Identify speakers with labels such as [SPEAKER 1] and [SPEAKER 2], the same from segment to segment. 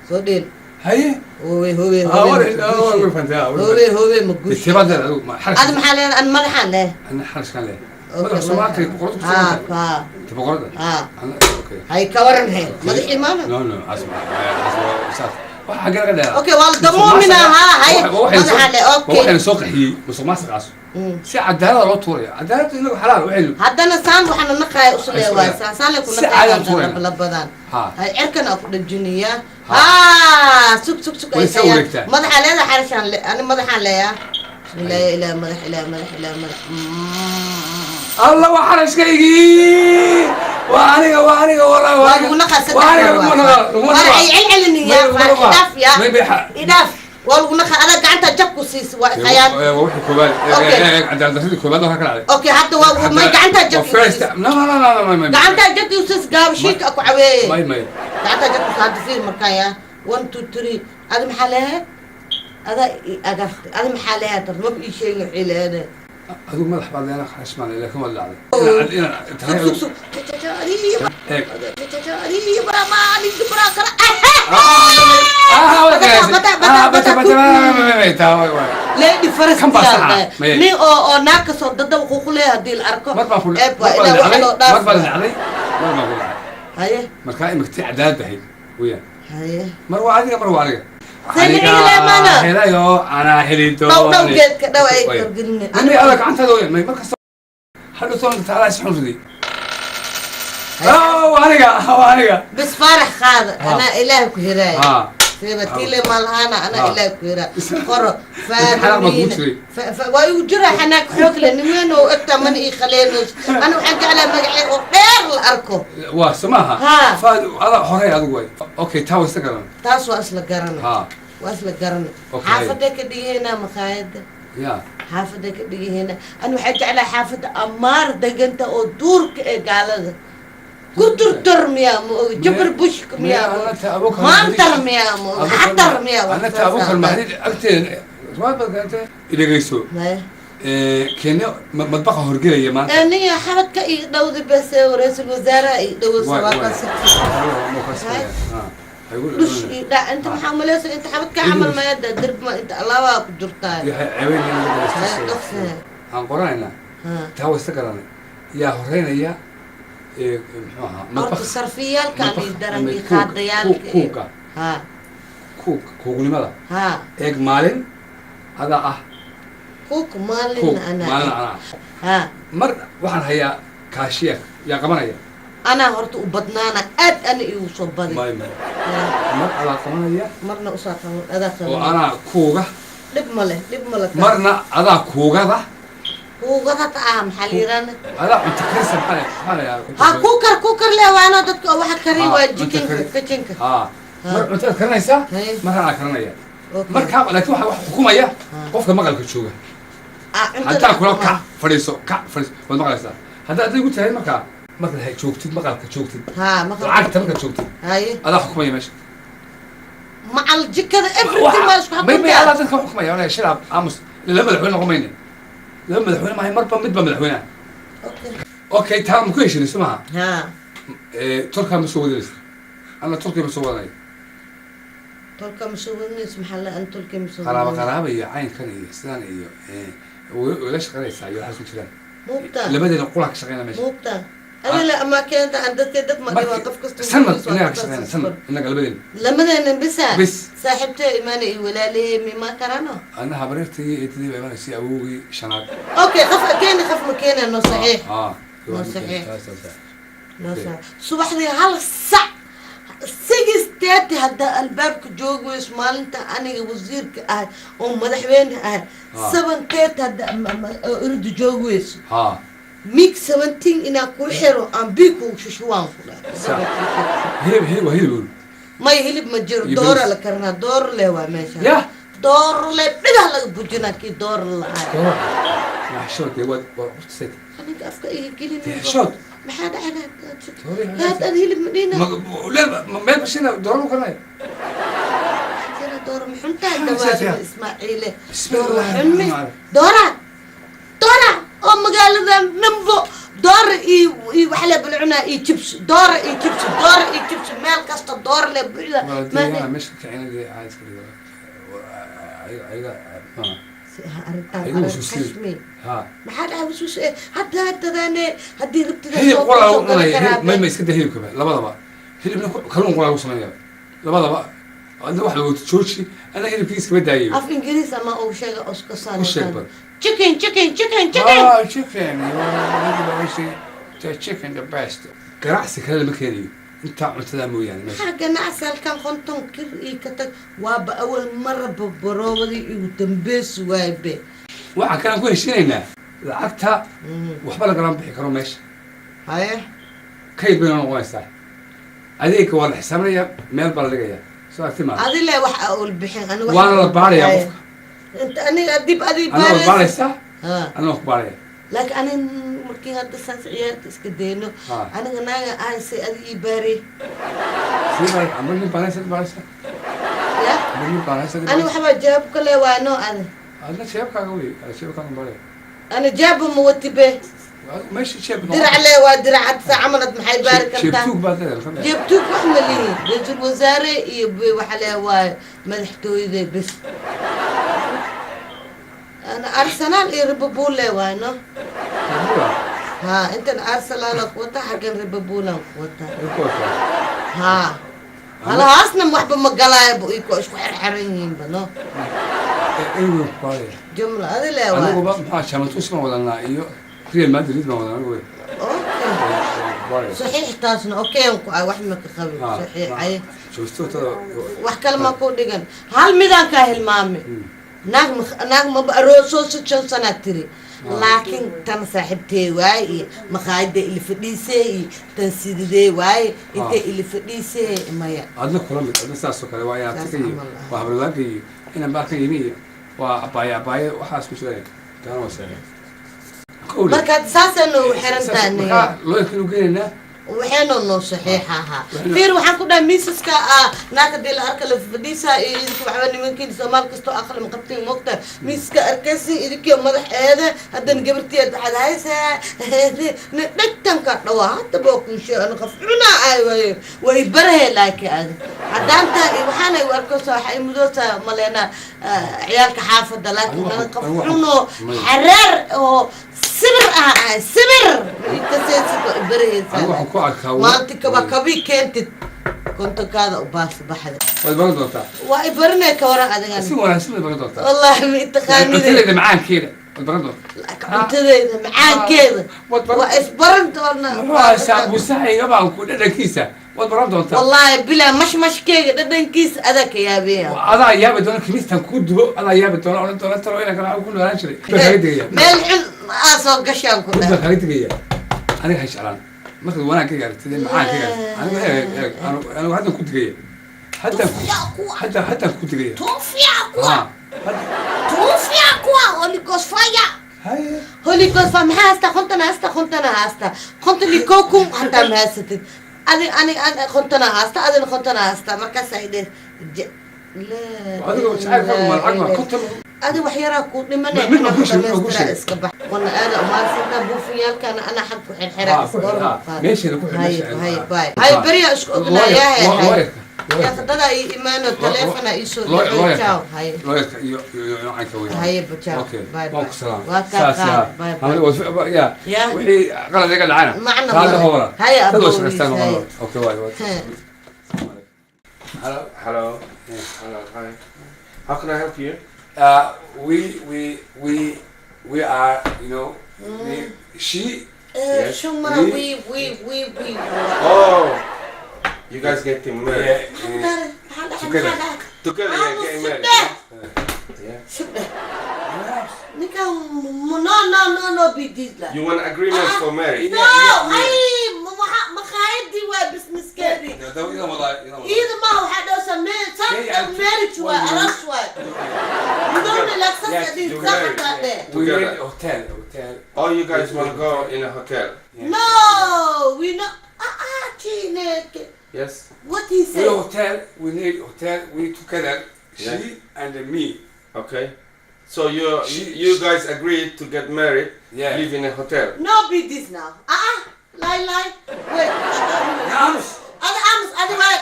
[SPEAKER 1] Soo dheel.
[SPEAKER 2] Haye.
[SPEAKER 1] Hobe, hobe.
[SPEAKER 2] Ah,
[SPEAKER 1] Hobe.
[SPEAKER 2] way fahantay, ah, way.
[SPEAKER 1] Hobe, hobe, ma guushi.
[SPEAKER 2] Teebaad leedahay adigu, xarash.
[SPEAKER 1] Adi maxaa leedahay? An madaxaan leeyahay.
[SPEAKER 2] Ana xarashkaan leeyahay.
[SPEAKER 1] Okay,
[SPEAKER 2] madaxa Soomaaliya boqorada ku
[SPEAKER 1] ha
[SPEAKER 2] soo
[SPEAKER 1] ha
[SPEAKER 2] ta boqorada.
[SPEAKER 1] Ha.
[SPEAKER 2] Okay.
[SPEAKER 1] Hay, ka waran he, madaxii maama.
[SPEAKER 2] No, asma asma, saas waxa xagee laga dheeraa?
[SPEAKER 1] Okay, waa la damuumina, ha, hay, madaxa le, okay.
[SPEAKER 2] Waxayna soo qaxiyey musuq maasuqaas. Si cadaalada loo tuuraya, cadaaladu inagu xalaal waxaynu
[SPEAKER 1] Haddana saan waxaana naqaaya usle
[SPEAKER 2] Ay,
[SPEAKER 1] waay, saan saan le ku
[SPEAKER 2] si caadi aan tuurayna.
[SPEAKER 1] naqaaya labadan.
[SPEAKER 2] Ha.
[SPEAKER 1] Hay, cirkan aa ku dhajiniyaa.
[SPEAKER 2] Ha.
[SPEAKER 1] Ha, sug, sug, sug.
[SPEAKER 2] Way
[SPEAKER 1] Ay
[SPEAKER 2] soo
[SPEAKER 1] sayaan.
[SPEAKER 2] wareegtaa.
[SPEAKER 1] Madaxa leedahay, xarashaan le, ani madaxaan leeyaa. Bismillaah, ilaa madax, ilaa madax, ilaa madax.
[SPEAKER 2] Alla, waa xarashkaygii, waa aniga, waa aniga, wallahi waa
[SPEAKER 1] waa
[SPEAKER 2] aniga.
[SPEAKER 1] Lagu naqaa saddex
[SPEAKER 2] Waa aniga,
[SPEAKER 1] mar.
[SPEAKER 2] laguma naqaa, laguma
[SPEAKER 1] Waa
[SPEAKER 2] naqaa.
[SPEAKER 1] ay celcelinin yaa.
[SPEAKER 2] May- laguma naqaa.
[SPEAKER 1] Idhaaf yaa.
[SPEAKER 2] May-
[SPEAKER 1] Idhaaf, waa lagu naqaa, adaa gacanta jab ku siis, waa khayaan.
[SPEAKER 2] Waa wixii koobaad.
[SPEAKER 1] Okay.
[SPEAKER 2] Cadaalad darradii koobaad waxaa ka dhacday.
[SPEAKER 1] Okay, hadda waa may gacanta jab
[SPEAKER 2] Waa first. No, no, no, no, no, no.
[SPEAKER 1] gacanta jab ku siis, gaabshiidka ku caweeye.
[SPEAKER 2] May, may.
[SPEAKER 1] Gacanta jab ku hadda fiir markaa yaa, one, two, three. Adi maxaa leeyahay? Adaa i agartay. Adi maxaa leeyahay? Dar maba ii sheegin waxay leedahay.
[SPEAKER 2] Adigu madax baad leena, kharash maan, laakiin waad dhacday.
[SPEAKER 1] Sug, sug, sug.
[SPEAKER 2] Eeg.
[SPEAKER 1] Kala.
[SPEAKER 2] Ah,
[SPEAKER 1] Lady first.
[SPEAKER 2] Kan baa saxa. May.
[SPEAKER 1] Nin oo naag kasoo dada wuxuu ku leeyahay haddii la arko.
[SPEAKER 2] Mar baan ku
[SPEAKER 1] Eeb waa
[SPEAKER 2] mar baan
[SPEAKER 1] ilaa wax
[SPEAKER 2] dhacday
[SPEAKER 1] loo
[SPEAKER 2] mar baan
[SPEAKER 1] dhaaf.
[SPEAKER 2] dhacday, mar baan ku dhacay.
[SPEAKER 1] Haye.
[SPEAKER 2] Markaa imika tii cadaalad ahayd weyaan.
[SPEAKER 1] Haye.
[SPEAKER 2] Mar waa adiga, mar waa aniga.
[SPEAKER 1] Samici leemana.
[SPEAKER 2] Helayo, anaa heli doone.
[SPEAKER 1] Dhow dhow, geedka dhow ay korgeline.
[SPEAKER 2] May, adaa gacantaada weyaan. May, mar kasta hadhow toona taalaa si xun riday. Waa aniga, waa aniga.
[SPEAKER 1] Bis faarax qaada.
[SPEAKER 2] Ha.
[SPEAKER 1] Anaa Ilaah ku helaaya.
[SPEAKER 2] Ha.
[SPEAKER 1] Sida tile malahana, anaa
[SPEAKER 2] Ha.
[SPEAKER 1] Ilaah ku helaa qoro.
[SPEAKER 2] Xanaaq baa kugu jiray.
[SPEAKER 1] Waa igu jira xanaaq xoog leh, niman oo egta mana ii khaleenoys. Ana waxaan jeclaa magacee oo dheer la arko.
[SPEAKER 2] Waa samaha.
[SPEAKER 1] Ha.
[SPEAKER 2] Faad adaa horey adigu way. Okay, taa waa isla garan.
[SPEAKER 1] Taas waa isla garana.
[SPEAKER 2] Ha.
[SPEAKER 1] Waa isla garana.
[SPEAKER 2] Okay.
[SPEAKER 1] Xaafadee ka dhigahaynaa maqaayada?
[SPEAKER 2] Ya.
[SPEAKER 1] Xaafadee ka dhigahaynaa? Ana waxaan jeclaa xaafadda amaar deganta oo duurka ee gaalada ku turtur miyaa, ma ogi, jabr bushka miyaa, ma ogi, maantar miyaa, ma ogi, xatar miyaa.
[SPEAKER 2] Anata Abukar Mahdi agteeda riwaayad baad keentay, idhegeyso.
[SPEAKER 1] Maya.
[SPEAKER 2] Kenya madbaqa horgelaya maanta.
[SPEAKER 1] Aniga xabadka ii dhowda bese, ra-iisul wasaaraha ii dhowo sawaaka city dhush ii dhac inta. Maxaa umaleysa inta xabadka camal mayada dirb ma inta alaabaa ku jirtaa. Dhaqse.
[SPEAKER 2] Aan qoranaynaa. Taa waa isla garanay. Yaa horeynaya, muxuu ahaa?
[SPEAKER 1] Horta
[SPEAKER 2] madbaqa
[SPEAKER 1] sarfiyaalkan ii daran iyo
[SPEAKER 2] kuuga
[SPEAKER 1] qaadayaalka iyo
[SPEAKER 2] kuuga
[SPEAKER 1] ha.
[SPEAKER 2] Kuug, kuugnimada.
[SPEAKER 1] Ha.
[SPEAKER 2] Eeg, maalin adaa ah.
[SPEAKER 1] Kuuk maalin.
[SPEAKER 2] Kuug.
[SPEAKER 1] Anaa.
[SPEAKER 2] Maalin anaa.
[SPEAKER 1] Ha.
[SPEAKER 2] Mar waxaan hayaa kaashiya, yaa qabanaya?
[SPEAKER 1] Anaa horta u badnaana, aad ana iigu soo badi.
[SPEAKER 2] May, may, mar adaa qabanaya.
[SPEAKER 1] Marna usaa qaban, adaa
[SPEAKER 2] oo
[SPEAKER 1] qaban.
[SPEAKER 2] Anaa kuuga.
[SPEAKER 1] Dhib ma leh, dhib ma leh.
[SPEAKER 2] Marna adaa kuugada.
[SPEAKER 1] Kuugada ta ah, maxaa la yidhahda?
[SPEAKER 2] Adaa cunto karisa, maxaa la yidhahdaa?
[SPEAKER 1] Ha, kukar, kukar leh waana dadka oo waxa kari
[SPEAKER 2] Ha,
[SPEAKER 1] waa
[SPEAKER 2] cunto
[SPEAKER 1] jikinka.
[SPEAKER 2] kari.
[SPEAKER 1] Kitchenka.
[SPEAKER 2] Ha, mar cuntaad karinaysaa.
[SPEAKER 1] Haye.
[SPEAKER 2] Marna anaa karinaya.
[SPEAKER 1] Okay.
[SPEAKER 2] Markaa laakiin waxa wax xukumaya
[SPEAKER 1] Ha.
[SPEAKER 2] qofka maqalka jooga.
[SPEAKER 1] Ah, cuntada
[SPEAKER 2] Haddaa kula
[SPEAKER 1] xukumaa.
[SPEAKER 2] kac fadhiiso, kac fadhiiso, waad maqlaysaa. Haddaa aday gu tirahay markaa markaad joogtid, maqalka joogtid.
[SPEAKER 1] Ha, maqalka.
[SPEAKER 2] Lacagta markaad joogtid.
[SPEAKER 1] Haye.
[SPEAKER 2] Adaa xukumaya meesha.
[SPEAKER 1] Macal jikada, everything maa isku
[SPEAKER 2] May, may, adaa
[SPEAKER 1] xukuntaa.
[SPEAKER 2] Dadka xukumaya walahi shilab aamus. Laba madaxweyne noqon mayne, laba madaxweyne maahay, marba midba madaxweyne.
[SPEAKER 1] Okay.
[SPEAKER 2] Okay, taa ma ku heshinayso maaha?
[SPEAKER 1] Ha.
[SPEAKER 2] Turkaa ma soo wadanaysa? Ana Turkiya ma soo wadanaya.
[SPEAKER 1] Tolka ma soo wadanayso? Maxaa la an tolka ma soo
[SPEAKER 2] qaraabo
[SPEAKER 1] wadanayso?
[SPEAKER 2] Qaraaba iyo caynkan iyo sidaan iyo way la shaqaynaysaa iyo waxaas ku jiraan.
[SPEAKER 1] Muugta.
[SPEAKER 2] Labadeena qulaa ka shaqeyna meesha.
[SPEAKER 1] Muugta adila ama keenta aan dadka dad ma dhiba, qof kasta
[SPEAKER 2] Sanad inaga ka shaqeyna, sanad inaga labadeena.
[SPEAKER 1] Lamadeena bisa.
[SPEAKER 2] Bis.
[SPEAKER 1] Saaxiibtay imaana iyo walaalahey mima karano.
[SPEAKER 2] Ana habaryartay iyo eedadii baa imanaysa, awowgii shanaad.
[SPEAKER 1] Okay, qof keeni, qof ma keenano, saxiix.
[SPEAKER 2] Ah.
[SPEAKER 1] No, saxiix.
[SPEAKER 2] Saas.
[SPEAKER 1] No, saxiix. Subaxdii 1 sac, 6:30, haddaa albaabka joogi weyso maalinta aniga wasiirka ahay oo madaxweyne ahay, 7:30 hadda oo irdu joogi weyso, MiG 17 inaan kuu xiro aan bii kugu shushuwaan ku dhahay.
[SPEAKER 2] Sax. Hilib, hilib, waa hilib uun.
[SPEAKER 1] May, hilib ma jiro.
[SPEAKER 2] Iyo
[SPEAKER 1] Doora
[SPEAKER 2] bariis.
[SPEAKER 1] La karinaa, dooro leh waa meesha.
[SPEAKER 2] Yah.
[SPEAKER 1] Dooro leh, dhagaha laga bujinaa kii dooro la-aay.
[SPEAKER 2] Doora maxshood dee waa horta.
[SPEAKER 1] Aniga afka iga gelin.
[SPEAKER 2] Dee xishood.
[SPEAKER 1] Maxaa dhacay?
[SPEAKER 2] Dooro.
[SPEAKER 1] Haad hilib ma dhina.
[SPEAKER 2] Meel bashina doora lagu karinayo.
[SPEAKER 1] Jira dooro, maxuntaa
[SPEAKER 2] Maxaa
[SPEAKER 1] dawaada
[SPEAKER 2] siyaa?
[SPEAKER 1] Ismaaciile.
[SPEAKER 2] Bismillah.
[SPEAKER 1] Dooro xunmi, doora, doora oo magaaladan dhanbo doora iyo iyo waxa la balcunaa iyo jibs, doora iyo jibs, doora iyo jibs. Meel kasta door le buuxda.
[SPEAKER 2] Waa dee meesha ka kicina dee caadi iska dhigo ayaga ma
[SPEAKER 1] Arrintaan
[SPEAKER 2] ayagu
[SPEAKER 1] arrin
[SPEAKER 2] wasuusiin.
[SPEAKER 1] qashmi.
[SPEAKER 2] Ha.
[SPEAKER 1] Maxaa dhaca wasuus hadda haddadaane haddii rabtida
[SPEAKER 2] Hilib
[SPEAKER 1] soo
[SPEAKER 2] qolaa lagu
[SPEAKER 1] soo gali
[SPEAKER 2] cunaya
[SPEAKER 1] karaa.
[SPEAKER 2] Hilib may iska daa hilibkaba labadaba hilibna kalluun qolaa lagu sameynaya labadaba. Adna wax lagu jooji ana hilibkii iskama daayay.
[SPEAKER 1] Af Ingiriis ama uu sheega iska
[SPEAKER 2] U sheeg bal.
[SPEAKER 1] Chicken, chicken, chicken, chicken.
[SPEAKER 2] Ah, chicken. The chicken the best. Ganacsi kale lama keenayo intaa cuntadaa mooyaane meesha.
[SPEAKER 1] Maxaa ganacsi halkan? 50 kir ii ka tag, waaba awal maraba baroowadii igu dambeys waaye be.
[SPEAKER 2] Waxaan kalaan ku heshiinaynaa lacagta waxba lagalama bixi karo meesha.
[SPEAKER 1] Haye.
[SPEAKER 2] Kayd bayna noqonaysaa. Adeegga waa la xisaabinaya, meel baa la dhigaya, soo aragti maa?
[SPEAKER 1] Adile wax awal bixin ani wax.
[SPEAKER 2] Waana la baarayaa qofka.
[SPEAKER 1] Inta aniga dib adi
[SPEAKER 2] Anna waad
[SPEAKER 1] baaraysa.
[SPEAKER 2] baaraysaa.
[SPEAKER 1] Ha.
[SPEAKER 2] Anna waan ku baaraya.
[SPEAKER 1] Laakiin ani markii hadda saas ciyaarta iska dayno,
[SPEAKER 2] Ha.
[SPEAKER 1] aniga naaga ahaysay adi ii baarey.
[SPEAKER 2] Sii baar amba nin baaraysa baaraysa.
[SPEAKER 1] Ya.
[SPEAKER 2] Amba nin baaraysa.
[SPEAKER 1] Ani waxbaa jawaab ka le waa noo adi.
[SPEAKER 2] Adna jeebkaaga wey, jeebkaaga baaraya.
[SPEAKER 1] Ana jaaba ma wati be.
[SPEAKER 2] Meesha jeeb.
[SPEAKER 1] Dirac le waa diracad saa camalad, maxay baari
[SPEAKER 2] Jeeb
[SPEAKER 1] kartaa?
[SPEAKER 2] tuug baad leedahay.
[SPEAKER 1] Jeeb tuug wax ma lihi. Ra-iisul wasaare iyo waxa le waa madaxtooyada bes. Ana Arsenal iyo Liverpool le waay no. Ha, intan Arsenal ku wata, xaggan Liverpool aan ku wata. Ha, halahaasna waxba ma galaayo, iko isku xirxiran yihiinba no.
[SPEAKER 2] Anyway, ku baaraya.
[SPEAKER 1] Jumla adi le waay.
[SPEAKER 2] Aniguba maxaa Juventus baan wadanaa iyo Real Madrid baan wadanaa anigu wey.
[SPEAKER 1] Okay.
[SPEAKER 2] Waan ku baaraya.
[SPEAKER 1] Saxiix taasna, okay aan ku ah, wax ma ka qabin. Saxiix ay.
[SPEAKER 2] Joogtootada.
[SPEAKER 1] Wax kale ma ku dhigan, hal midaan kaa hilmaamay. Naag naag maba aroosoo si shan sanaa tiri, laakiin tan saaxiibtee waaye iyo maqaayada ili fadhiisee iyo tan sididee waaye intay ili fadhiisee maya.
[SPEAKER 2] Adna kula mid, adna saasoo kale waa inaad
[SPEAKER 1] Saas
[SPEAKER 2] ka iyo
[SPEAKER 1] camal ah.
[SPEAKER 2] Waa habarwaaga iyo inaan baa ka yimi iyo waa abaaye abaaye waxaas ku jiraya taana waa seexay. Kowle.
[SPEAKER 1] Marka saasay noogu xiran tahay.
[SPEAKER 2] Markaa looyarka inu geenaynaa.
[SPEAKER 1] Waxayna noo saxiixa ahaa. Fiir, waxaan ku dhahay miisaska ah naag hadii la arka la fadhiisaa iyo idinka waxba nimankiin Soomaal kastoo aqli ma qabtiin, moogta miisaska arkaysi idinkiyo madax eeda haddana gabartiyeed waxaad haysaa dhegtanka dhawaa haddaba waa kuu sheeg ana qof cunaa ay waaye way barahe. Laakiin adi cadaanta iyo waxaana u arkaysa waxaa i mudoosaa maleynaa ciyaalka xaafadda, laakiin ana qof cunoo xaraar oo sibir ah ah sibir kaseysid waa i barahaysaa.
[SPEAKER 2] Anigu waxaan ku arkaa
[SPEAKER 1] Maanta kaba kabi keentid kontonkaada u baas baxda.
[SPEAKER 2] Waad baran doontaa.
[SPEAKER 1] Waa i baranay, ka waran adigan?
[SPEAKER 2] Si wanaagsan waad baran doontaa.
[SPEAKER 1] Wallaahi ma itaqaanide.
[SPEAKER 2] Cuntadeeda macaankeeda waad baran doontaa.
[SPEAKER 1] Cuntadeeda macaankeeda
[SPEAKER 2] Waad baran.
[SPEAKER 1] Waa isbaran doonaa.
[SPEAKER 2] Muxuu ahaa saabuusahayga baan ku dhadhankiisa waad baran doontaa.
[SPEAKER 1] Wallaahi bilaa mashmashkeega dhadhankiisa adaa ka yaabeya.
[SPEAKER 2] Adaa yaabi doona kimistan kuu dubo, adaa yaabi doona odhan doona talo inaan kala ku noolaan jiray baan kaaga digaya.
[SPEAKER 1] Meel xun aa soo gashaan ku
[SPEAKER 2] Mid baan
[SPEAKER 1] dhah.
[SPEAKER 2] kaaga digaya. Aniga ha jeclaan markaad wanaagkayga aragtid ee macaankayga aragtid. Anigu eeg eeg anigu haddaan ku digaya, haddaan hadda haddaan ku digaya.
[SPEAKER 1] Tuufiya kuwa.
[SPEAKER 2] Ha hadda.
[SPEAKER 1] Tuufiya kuwa Holy Ghost fire.
[SPEAKER 2] Haye.
[SPEAKER 1] Holy Ghost fire. Maxaa haystaa? 50 haystaa, 50 haystaa, 51,000 hataa ma haysatid adi. Ani 50 haasta, adina 50 haasta, markaasaa idhe
[SPEAKER 2] Adiga jacaylkaagu ma lacag ma 50?
[SPEAKER 1] Adi wax yaraa ku dhimanay.
[SPEAKER 2] Mid ma kuu sheegay, ma kuu sheegay.
[SPEAKER 1] Iska bax wana aada umaadsanta buufiyaalkana ana xag ku xirxiraa.
[SPEAKER 2] Ha, ku xir, ha. Meesheeda ku xir, meesheeda.
[SPEAKER 1] Hay
[SPEAKER 2] Ha.
[SPEAKER 1] bay hay beriya isku ognaayahay.
[SPEAKER 2] Looyarka.
[SPEAKER 1] Dada ii imaano, taleefona ii soo diray. Ciao, hay.
[SPEAKER 2] Looyarka iyo iyo caynka weyn.
[SPEAKER 1] Haye, ciao.
[SPEAKER 2] Okay.
[SPEAKER 1] Bye,
[SPEAKER 2] waan
[SPEAKER 1] bye.
[SPEAKER 2] ku salaam.
[SPEAKER 1] Waa kaa
[SPEAKER 2] Saas,
[SPEAKER 1] qaad.
[SPEAKER 2] yaa.
[SPEAKER 1] Bye, bye.
[SPEAKER 2] Ya.
[SPEAKER 1] Ya.
[SPEAKER 2] Wixii qalad iga dhacana
[SPEAKER 1] Macna
[SPEAKER 2] taada
[SPEAKER 1] male.
[SPEAKER 2] hobara.
[SPEAKER 1] Haye,
[SPEAKER 2] Dad waa
[SPEAKER 1] aboowiis,
[SPEAKER 2] shaqaystaan.
[SPEAKER 1] haye.
[SPEAKER 2] Okay, waay waay.
[SPEAKER 1] He.
[SPEAKER 2] Hello.
[SPEAKER 3] Hello. Hello. Hi. How can I help you?
[SPEAKER 2] We are, we, she
[SPEAKER 3] Yes.
[SPEAKER 1] Shuma we
[SPEAKER 3] Oh, you guys getting married?
[SPEAKER 2] Yeah.
[SPEAKER 3] Together. Together, yeah, getting married. Yeah.
[SPEAKER 1] Shubdhe ninkan, no, no, no, no, be this like.
[SPEAKER 3] You want agreement for marriage?
[SPEAKER 1] No, ay maqaayadii waa businesskeedii. Iyada maaha, waxaa dhowsa marriage waa aroos waay. You don't relax.
[SPEAKER 2] Yeah,
[SPEAKER 1] Sax
[SPEAKER 3] together.
[SPEAKER 1] sax dheh.
[SPEAKER 2] We need
[SPEAKER 3] Together.
[SPEAKER 2] hotel, hotel.
[SPEAKER 3] Oh, you guys want to go in a hotel?
[SPEAKER 1] No, we not. Ah ah, Chine.
[SPEAKER 3] Yes.
[SPEAKER 1] What he
[SPEAKER 2] We
[SPEAKER 1] say?
[SPEAKER 2] hotel, we need hotel, we together, she
[SPEAKER 3] Yeah.
[SPEAKER 2] and me.
[SPEAKER 3] Okay. So you you guys agreed to get married,
[SPEAKER 2] Yeah.
[SPEAKER 3] live in a hotel.
[SPEAKER 1] No be this now. Ah ah, lie lie. Wait.
[SPEAKER 2] Aamus.
[SPEAKER 1] Ada aamus, ada waa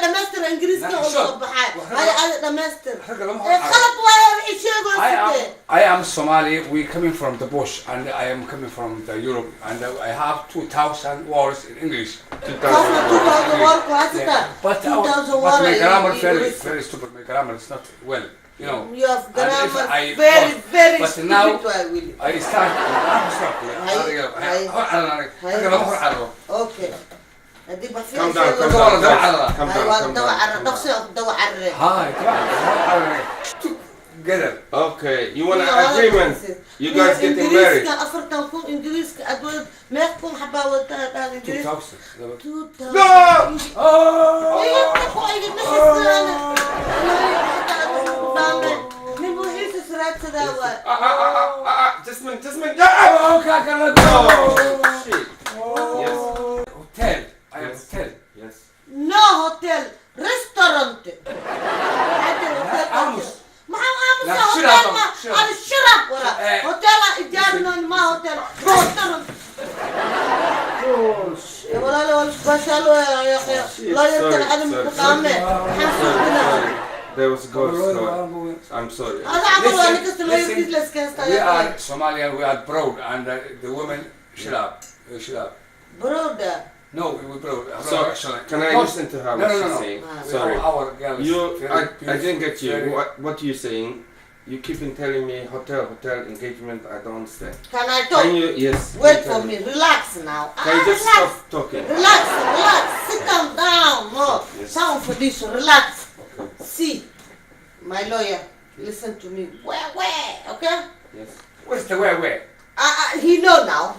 [SPEAKER 1] Dhamaystir.
[SPEAKER 2] Ragga lama
[SPEAKER 1] Ee,
[SPEAKER 2] hor cararo.
[SPEAKER 1] Qalad waaye wixii
[SPEAKER 2] I
[SPEAKER 1] sheegaysidee.
[SPEAKER 2] am, I am Somali. We coming from the bush, and I am coming from the Europe, and I have 2,000 words in English.
[SPEAKER 1] Qofna 2000 word ku haysataa.
[SPEAKER 2] But, our,
[SPEAKER 1] 2000
[SPEAKER 2] but my
[SPEAKER 1] word
[SPEAKER 2] grammar
[SPEAKER 1] iyo
[SPEAKER 2] very,
[SPEAKER 1] Ingiriisi.
[SPEAKER 2] very stupid. My grammar is not well, you know.
[SPEAKER 1] You have
[SPEAKER 2] And if
[SPEAKER 1] grammar
[SPEAKER 2] I
[SPEAKER 1] very, very
[SPEAKER 2] but
[SPEAKER 1] stupid
[SPEAKER 2] now
[SPEAKER 1] waay wili.
[SPEAKER 2] I start.
[SPEAKER 1] Hay.
[SPEAKER 2] Ragga lama hor cararo.
[SPEAKER 1] Okay. Haddii ba
[SPEAKER 3] Calm down, calm
[SPEAKER 2] Go on,
[SPEAKER 3] down,
[SPEAKER 2] go on.
[SPEAKER 3] guys. Calm
[SPEAKER 1] Hay,
[SPEAKER 3] down,
[SPEAKER 1] waa
[SPEAKER 3] calm
[SPEAKER 1] dawa
[SPEAKER 3] down.
[SPEAKER 1] carre,
[SPEAKER 3] Calm
[SPEAKER 1] dhaqsi
[SPEAKER 3] down.
[SPEAKER 1] oo dawa carre.
[SPEAKER 2] Hi, come on. Together.
[SPEAKER 3] Okay, you want an agreement? You guys getting married?
[SPEAKER 1] Ingiriiska 40,000 Ingiriiska aad wad meeq kun xabaa wadataa dhaad
[SPEAKER 2] Two
[SPEAKER 1] Ingiriis?
[SPEAKER 2] thousand.
[SPEAKER 1] 2000.
[SPEAKER 3] No!
[SPEAKER 2] Oh.
[SPEAKER 1] Iga taqo, iga naxisana. Wallaahi, xataa aad wax ku dhaameen. Nin wixiisa israadsadaa waay.
[SPEAKER 3] Ah, ah, ah, ah, ah, just a minute, just a minute. Ah!
[SPEAKER 2] Oh, kakala.
[SPEAKER 3] Oh, shit. Yes.
[SPEAKER 2] Hotel. I am
[SPEAKER 3] Yes.
[SPEAKER 2] hotel.
[SPEAKER 3] Yes.
[SPEAKER 1] No hotel, restaurant. Maxaa tiri hotel?
[SPEAKER 2] Aamus.
[SPEAKER 1] Maxaa aamusa?
[SPEAKER 2] La, shut
[SPEAKER 1] Hotel
[SPEAKER 2] up,
[SPEAKER 1] ma
[SPEAKER 2] shut up.
[SPEAKER 1] ada shirab wara.
[SPEAKER 2] Eh.
[SPEAKER 1] Hotel ijaarnon ma hotel, restaurant.
[SPEAKER 3] Oh, shit.
[SPEAKER 1] Walaalo wal bashaalo ya akhi.
[SPEAKER 3] Shit,
[SPEAKER 1] Lawyer-kan
[SPEAKER 3] sorry,
[SPEAKER 1] adam
[SPEAKER 3] sorry,
[SPEAKER 1] ku qaame. Maxaa suubinaa?
[SPEAKER 3] Sorry. There was a ghost. Sorry. I'm sorry.
[SPEAKER 1] Ada camal waa
[SPEAKER 2] Listen,
[SPEAKER 1] nin kasta lawyer-kiis
[SPEAKER 2] listen.
[SPEAKER 1] la iska haystaa.
[SPEAKER 2] We are Somalian, we are proud, and the women shut up. Shut up.
[SPEAKER 1] Broda.
[SPEAKER 2] No, we proud.
[SPEAKER 3] So, can I listen to her
[SPEAKER 2] No,
[SPEAKER 3] what
[SPEAKER 2] no, no,
[SPEAKER 3] she's
[SPEAKER 2] no.
[SPEAKER 3] saying?
[SPEAKER 1] Ah.
[SPEAKER 3] Sorry.
[SPEAKER 2] Our girl is
[SPEAKER 3] You,
[SPEAKER 2] very
[SPEAKER 3] I didn't get you.
[SPEAKER 2] very-
[SPEAKER 3] What you saying? You keep on telling me hotel, hotel, engagement. I don't understand.
[SPEAKER 1] Can I talk?
[SPEAKER 3] Can you? Yes.
[SPEAKER 1] Wait
[SPEAKER 3] you
[SPEAKER 1] for
[SPEAKER 3] tell
[SPEAKER 1] me. Relax now.
[SPEAKER 3] Can you
[SPEAKER 1] Ah,
[SPEAKER 3] just
[SPEAKER 1] relax.
[SPEAKER 3] stop talking?
[SPEAKER 1] Relax, relax. Sit down, down. No.
[SPEAKER 3] Yes.
[SPEAKER 1] Sound for this. Relax.
[SPEAKER 3] Okay.
[SPEAKER 1] See, my lawyer, listen to me. Where, okay?
[SPEAKER 3] Yes.
[SPEAKER 2] Where's the where?
[SPEAKER 1] He know now.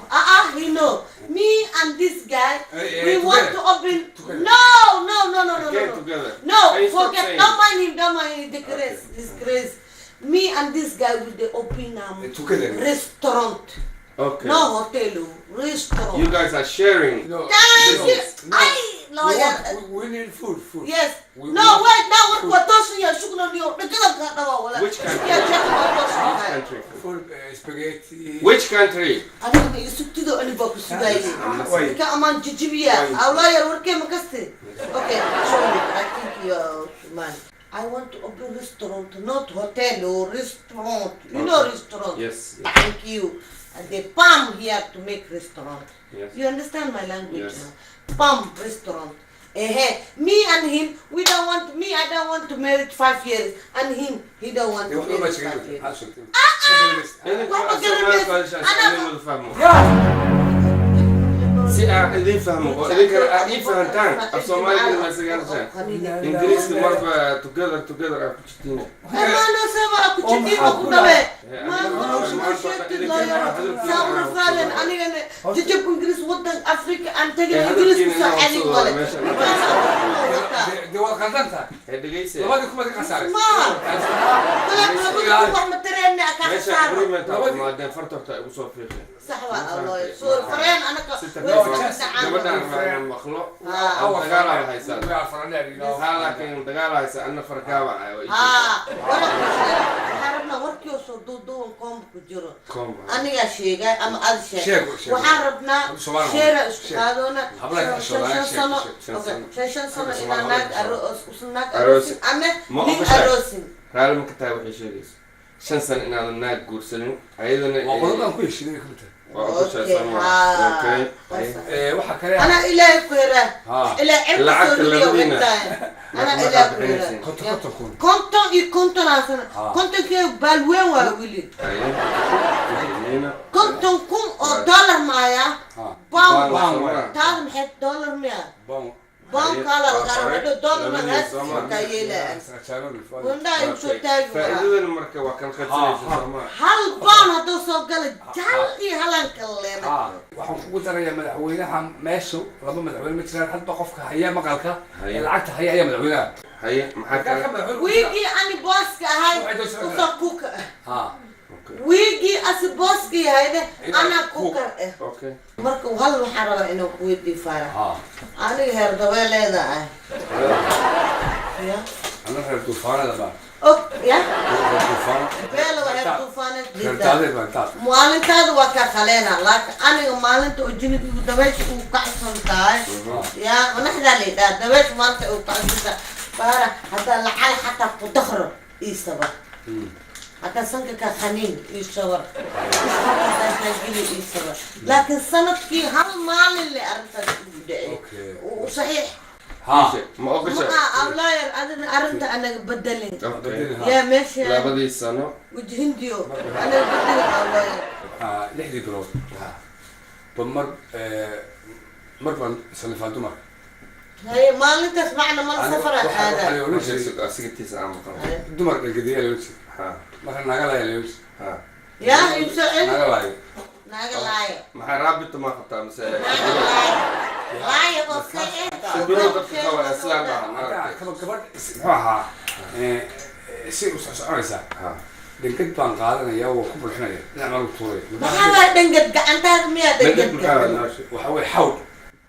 [SPEAKER 1] He know. Me and this guy, we want
[SPEAKER 2] together.
[SPEAKER 1] to open.
[SPEAKER 2] Together.
[SPEAKER 1] No,
[SPEAKER 3] Get
[SPEAKER 1] no, no.
[SPEAKER 3] together.
[SPEAKER 1] No,
[SPEAKER 3] Can you stop
[SPEAKER 1] forget.
[SPEAKER 3] saying?
[SPEAKER 1] Don't mind him. Don't mind him. Disgrace, disgrace. Me and this guy will they open
[SPEAKER 2] Together.
[SPEAKER 1] restaurant.
[SPEAKER 3] Okay.
[SPEAKER 1] No hotel, oh, restaurant.
[SPEAKER 3] You guys are sharing.
[SPEAKER 2] No.
[SPEAKER 1] Thank you.
[SPEAKER 2] No.
[SPEAKER 1] I
[SPEAKER 2] We,
[SPEAKER 1] lawyer.
[SPEAKER 2] want, we need food, food.
[SPEAKER 1] Yes.
[SPEAKER 2] We
[SPEAKER 1] No,
[SPEAKER 2] want
[SPEAKER 1] wait, now what
[SPEAKER 2] food.
[SPEAKER 1] what tosin ya shukna niyo. Dhagada ka dhawa wala.
[SPEAKER 3] Which country?
[SPEAKER 1] Ya check what tosin
[SPEAKER 3] Which
[SPEAKER 1] yahay.
[SPEAKER 3] country?
[SPEAKER 2] Food, spaghetti.
[SPEAKER 3] Which country?
[SPEAKER 1] Aniga ma isugtido ani baa ku sugayay.
[SPEAKER 2] Wait.
[SPEAKER 1] Ka amaan jijibiya.
[SPEAKER 3] Wait.
[SPEAKER 1] Aw lawyer warkee ma kasti. Okay, show me. I think you are man. I want to open restaurant, not hotel or restaurant. You know
[SPEAKER 3] Okay.
[SPEAKER 1] restaurant.
[SPEAKER 3] Yes. Yes.
[SPEAKER 1] Thank you. And they palm here to make restaurant.
[SPEAKER 3] Yes.
[SPEAKER 1] You understand my language
[SPEAKER 3] Yes.
[SPEAKER 1] now? Palm restaurant. Eh, me and him, we don't want, me, I don't want to marry 5 years. And him, he don't want to marry 5 years.
[SPEAKER 3] Idinka
[SPEAKER 1] Waxba
[SPEAKER 3] Soomaali
[SPEAKER 1] garanaysa.
[SPEAKER 3] ku hadashaan,
[SPEAKER 1] Ana-
[SPEAKER 3] idin wada fahmo.
[SPEAKER 2] Yeah.
[SPEAKER 3] Si aan idin fahmo oo idinkana aad ii fahantaan, af Soomaaliga ma isaga hadashaan. Ingiriiska marba together, together aad ku jirtiin.
[SPEAKER 1] Amaano saba ku jitiin ku dhawe. Ma sheegtid lawyer. Saa u rafaaden anigana jajabka Ingiriis wadan Afrika aan tegin Ingiriis ku soo celin male.
[SPEAKER 2] De waad qaldan tahay.
[SPEAKER 3] Ee, dhegeyse.
[SPEAKER 2] Labadii kuma ka khasaaraysa.
[SPEAKER 1] Maaha. Labada wax ma tareena ka
[SPEAKER 3] Meesha
[SPEAKER 1] khasaaro.
[SPEAKER 3] agreement aad imaadeen, farta horta igu soo fiiqeen.
[SPEAKER 1] Sax waa lawyer. Soo fareen anaka
[SPEAKER 3] Si
[SPEAKER 1] way
[SPEAKER 3] tartiib ah.
[SPEAKER 1] iska
[SPEAKER 3] Gabadhaan
[SPEAKER 1] dhacaan.
[SPEAKER 3] rabaa inaan maqlo.
[SPEAKER 1] Ah.
[SPEAKER 3] Aan dagaal aad haysaan.
[SPEAKER 2] We are foreigner, you know.
[SPEAKER 3] Haa, laakiin dagaal haysa, anna fargaaba ah, waa ii
[SPEAKER 1] Haa, wala ku sheega. Waxaan rabnaa warkii oo soo duuduuban koomba ku jiro.
[SPEAKER 3] Koomba.
[SPEAKER 1] Anigaa sheegay ama aad sheegay.
[SPEAKER 2] Sheeg, sheeg.
[SPEAKER 1] Waxaan rabnaa
[SPEAKER 2] Soomaali
[SPEAKER 1] sheera isku
[SPEAKER 2] sheeg.
[SPEAKER 1] qaadoona
[SPEAKER 2] Hablaha ka
[SPEAKER 1] shan
[SPEAKER 2] Soomaali,
[SPEAKER 1] shan
[SPEAKER 2] sheeg,
[SPEAKER 1] sano.
[SPEAKER 2] sheeg,
[SPEAKER 3] shan
[SPEAKER 1] Okay,
[SPEAKER 3] sano.
[SPEAKER 1] 5 sano
[SPEAKER 2] Xagga
[SPEAKER 1] inaan
[SPEAKER 2] Soomaali
[SPEAKER 1] naag
[SPEAKER 2] hablaha ka
[SPEAKER 1] naag
[SPEAKER 3] Aroosin.
[SPEAKER 1] aroosin ama
[SPEAKER 3] Ma
[SPEAKER 1] nin
[SPEAKER 3] ogoshahay?
[SPEAKER 1] aroosin.
[SPEAKER 3] Raalli ma ka tahay waxay sheegayso? 5 sano inaadan naag guursanin, ayadana
[SPEAKER 2] Waa qodob aan ku heshiinay ka mid tahay.
[SPEAKER 3] Waa ogoshahay,
[SPEAKER 1] Okay,
[SPEAKER 3] Soomaa?
[SPEAKER 1] haa.
[SPEAKER 3] Okay.
[SPEAKER 2] Waxaa kale
[SPEAKER 1] Anaa Ilaahay ku heraa.
[SPEAKER 2] Haa.
[SPEAKER 1] Ilaa cirka
[SPEAKER 3] Lacagta
[SPEAKER 1] soo ridiyo
[SPEAKER 3] labadiina.
[SPEAKER 1] ogtahay. Anaa
[SPEAKER 3] Lacag
[SPEAKER 1] Ilaahay ku heraa.
[SPEAKER 3] bixinaysiin.
[SPEAKER 2] 50 50 kun.
[SPEAKER 1] 50 iyo 50 aa sana.
[SPEAKER 2] Haa.
[SPEAKER 1] Kontonkee baalweyn waa wili.
[SPEAKER 3] Haye. Hayena.
[SPEAKER 1] 50,000 oo dollar maaya.
[SPEAKER 2] Haa.
[SPEAKER 1] Pound.
[SPEAKER 2] Pound waay.
[SPEAKER 1] Taada maxay dollar miya?
[SPEAKER 2] Pound.
[SPEAKER 1] Pound kala
[SPEAKER 3] Waa
[SPEAKER 1] laga
[SPEAKER 3] hore.
[SPEAKER 1] rabo dollar ma
[SPEAKER 3] Labadiina Soomaa.
[SPEAKER 1] kaa yeelaa.
[SPEAKER 2] Sagaal.
[SPEAKER 1] Wandhaa igu soo taagi waraa.
[SPEAKER 3] Faa'iidadan marka waa kala qadsanaysa, Soomaa?
[SPEAKER 1] Hal pound hadduu soo gala jal iyo halan kala leena.
[SPEAKER 2] Haa. Waxaan kugu darayaa madaxweynaha meeshu laba madaxweyne ma jiraan, hadba qofka haya maqalka
[SPEAKER 3] Haya.
[SPEAKER 2] ee lacagta haya ayaa madaxweynaha.
[SPEAKER 3] Haye, maxaa
[SPEAKER 2] Marka
[SPEAKER 3] kale?
[SPEAKER 2] ka madaxweyne
[SPEAKER 1] Wiigii ani booska ahay
[SPEAKER 2] Waxay doon
[SPEAKER 1] usoo kuka ah.
[SPEAKER 2] Haa.
[SPEAKER 3] Okay.
[SPEAKER 1] Wiigii asi booska yahayne anaa kukar ah.
[SPEAKER 3] Okay.
[SPEAKER 1] Marka hal waxaan rabaa inuu ku weydiiyo Faarax.
[SPEAKER 2] Haa.
[SPEAKER 1] Aniga heer dabeeleeda ah. Ya.
[SPEAKER 2] Ana reer duufaanada baa.
[SPEAKER 1] Og ya.
[SPEAKER 2] Reer duufaano.
[SPEAKER 1] Beela waa heer duufaaneed
[SPEAKER 2] Reer
[SPEAKER 1] liidaa.
[SPEAKER 2] daadeed baa taas.
[SPEAKER 1] Maalintaada waa kaa qaleena, laakiin aniga maalinta oo jiniga igu dabaysha uu kacsan tahay, yaa manaxdaa la yidhaha dabaysha maalinta uu kacsan tahay. Faarax, haddaa lacal xataa ku dakro, ii sabar. Haddaa sanka ka khaniin, ii sabar. Geli, ii sabar. Laakiin sanadkii hal maalin le arrintaas ugu dhacay.
[SPEAKER 2] Okay.
[SPEAKER 1] Saxiix.
[SPEAKER 2] Ha.
[SPEAKER 3] Ma ogasha?
[SPEAKER 1] Ma awlaayar adina arrinta anaga bedelin.
[SPEAKER 3] Okay.
[SPEAKER 1] Yaa meesha
[SPEAKER 3] 2dii sano.
[SPEAKER 1] Wajhindiyo anaga bedelin, awlaayar.
[SPEAKER 2] 6dii bilood ba mar mar baan salifaa dumarka.
[SPEAKER 1] Haye, maalintaas macna mal safar
[SPEAKER 2] waxaa
[SPEAKER 1] aada.
[SPEAKER 2] la odhan jiray
[SPEAKER 3] Asiga tiisa aan maqan.
[SPEAKER 2] Dumar dhagadiyaa la odhan jiray. Marka naga laaya la odhan jiray.
[SPEAKER 1] Yaa iibso celi.
[SPEAKER 2] Naga laayo.
[SPEAKER 1] Naaga laayo.
[SPEAKER 3] Maxaa raabita ma qabtaa mise?
[SPEAKER 1] Naaga laayo, laayo oo ka eh.
[SPEAKER 3] Shimbiro dadka qaba sidaa dhahan.
[SPEAKER 2] Marka kaba gabadh muxuu ahaa si u soconaysaa, dhangad baan qaadanaya, waa ku bulxinaya, dhinac baan lagu tuuraya.
[SPEAKER 1] Maxaa waa dhangad? Gacantaada miyaa
[SPEAKER 3] dhangad?
[SPEAKER 1] Dhangad.
[SPEAKER 3] Maxaa?
[SPEAKER 2] Waxa weye xawd.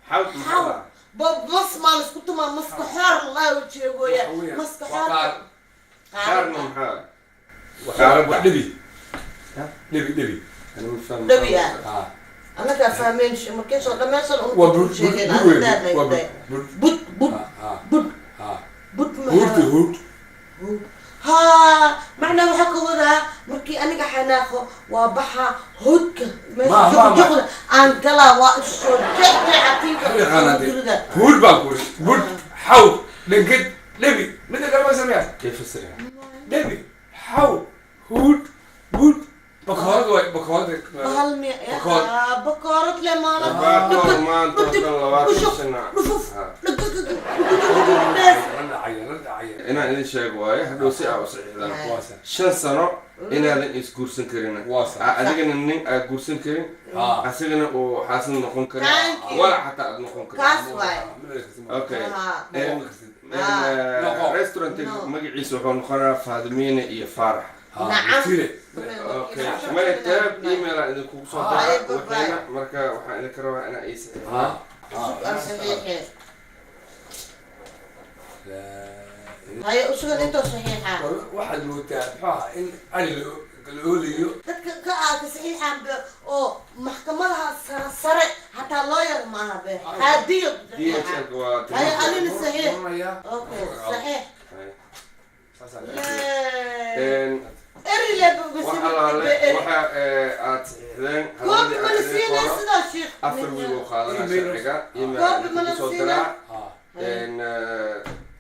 [SPEAKER 3] Xawd
[SPEAKER 1] xaw
[SPEAKER 3] maxaa?
[SPEAKER 1] Bo mas maa laisku tumaa? Maska xoor laa jeegooya.
[SPEAKER 2] Waxa weeye,
[SPEAKER 1] maska
[SPEAKER 2] waa
[SPEAKER 1] xoor.
[SPEAKER 2] qaar.
[SPEAKER 3] Qaarna maxaa?
[SPEAKER 2] Waa dhebi, dhebi, dhebi.
[SPEAKER 1] Dhabi ah. Annagaa fahmeen markay soo dhammaysan.
[SPEAKER 2] Waa bur bur bur weyn, waa bur bur.
[SPEAKER 1] Bud bud. Bud. Bud.
[SPEAKER 2] Huurti.
[SPEAKER 1] Maxaa
[SPEAKER 2] huurt.
[SPEAKER 1] Haa, macnaa waxaa ka wadaa markii aniga xanaaqo waa baxa hoodka meesha
[SPEAKER 2] Ma.
[SPEAKER 1] juqjuqda aan galaa, waa isoo jeexjeexatinka gurida.
[SPEAKER 2] Huur baan ku iri, bud, xawd, dhangad, dhebi, midda kale ma sameeyaa.
[SPEAKER 3] Kayfa sirha?
[SPEAKER 2] Dhebi, xawd, huud, bud, bakoorad waay, bakoorad.
[SPEAKER 1] Bahal mi?
[SPEAKER 2] Bakoor.
[SPEAKER 1] Bakoorad le maala.
[SPEAKER 3] Bakoor maanta oo dhan 25.
[SPEAKER 1] Dhufuf.
[SPEAKER 2] La dhacaya, la dhacaya.
[SPEAKER 3] Inaan idin sheego waaye hadhow si aa u saxiixdaan.
[SPEAKER 2] Waa sax.
[SPEAKER 3] 5 sano inaadan isguursan karin.
[SPEAKER 2] Waa sax.
[SPEAKER 3] Adigana nin aad guursan karin, asigana uu xaasin noqon karin.
[SPEAKER 1] Thank you.
[SPEAKER 3] Walac xataa aad noqon karin.
[SPEAKER 1] Kaas waay.
[SPEAKER 3] Okay.
[SPEAKER 1] Ah.
[SPEAKER 2] No.
[SPEAKER 3] Restaurantiga
[SPEAKER 1] No.
[SPEAKER 3] magaciisa wuxuu noqonayaa Faadimiine iyo Faarax.
[SPEAKER 1] Nacam.
[SPEAKER 2] Tire.
[SPEAKER 3] Okay, maya taab email aan idinkugu soo
[SPEAKER 1] Ay,
[SPEAKER 3] diraa
[SPEAKER 1] bye.
[SPEAKER 3] wixiina. Marka waxaan idinka rabaa inaa ii saxiixdaan.
[SPEAKER 1] Sug aan saxiixee. Haye, usugan intoo saxiixa.
[SPEAKER 2] Waxaad moodaa muxuu ahaa in ari la oolayo.
[SPEAKER 1] Dadka ka ka saxiixaan be oo maxkamadaha sare sare hataa lawyer maaha be haadiyo.
[SPEAKER 3] DHL waa.
[SPEAKER 1] Haye, alina saxiix.
[SPEAKER 2] Oranaya.
[SPEAKER 1] Okay, saxiix.
[SPEAKER 3] Een,
[SPEAKER 1] eri le.
[SPEAKER 3] Wax allaale waxa aad saxiixdeen
[SPEAKER 1] Koobi
[SPEAKER 3] hadalladii
[SPEAKER 1] mana
[SPEAKER 3] aan idin
[SPEAKER 1] siinaa
[SPEAKER 3] qoro
[SPEAKER 1] sidaa shiikh.
[SPEAKER 3] 4 wiil oo qaadanaa
[SPEAKER 2] Email.
[SPEAKER 3] sharciga email
[SPEAKER 1] Koobi
[SPEAKER 3] idinkugu
[SPEAKER 1] mana
[SPEAKER 3] soo
[SPEAKER 1] siinaa?
[SPEAKER 3] diraa. Een,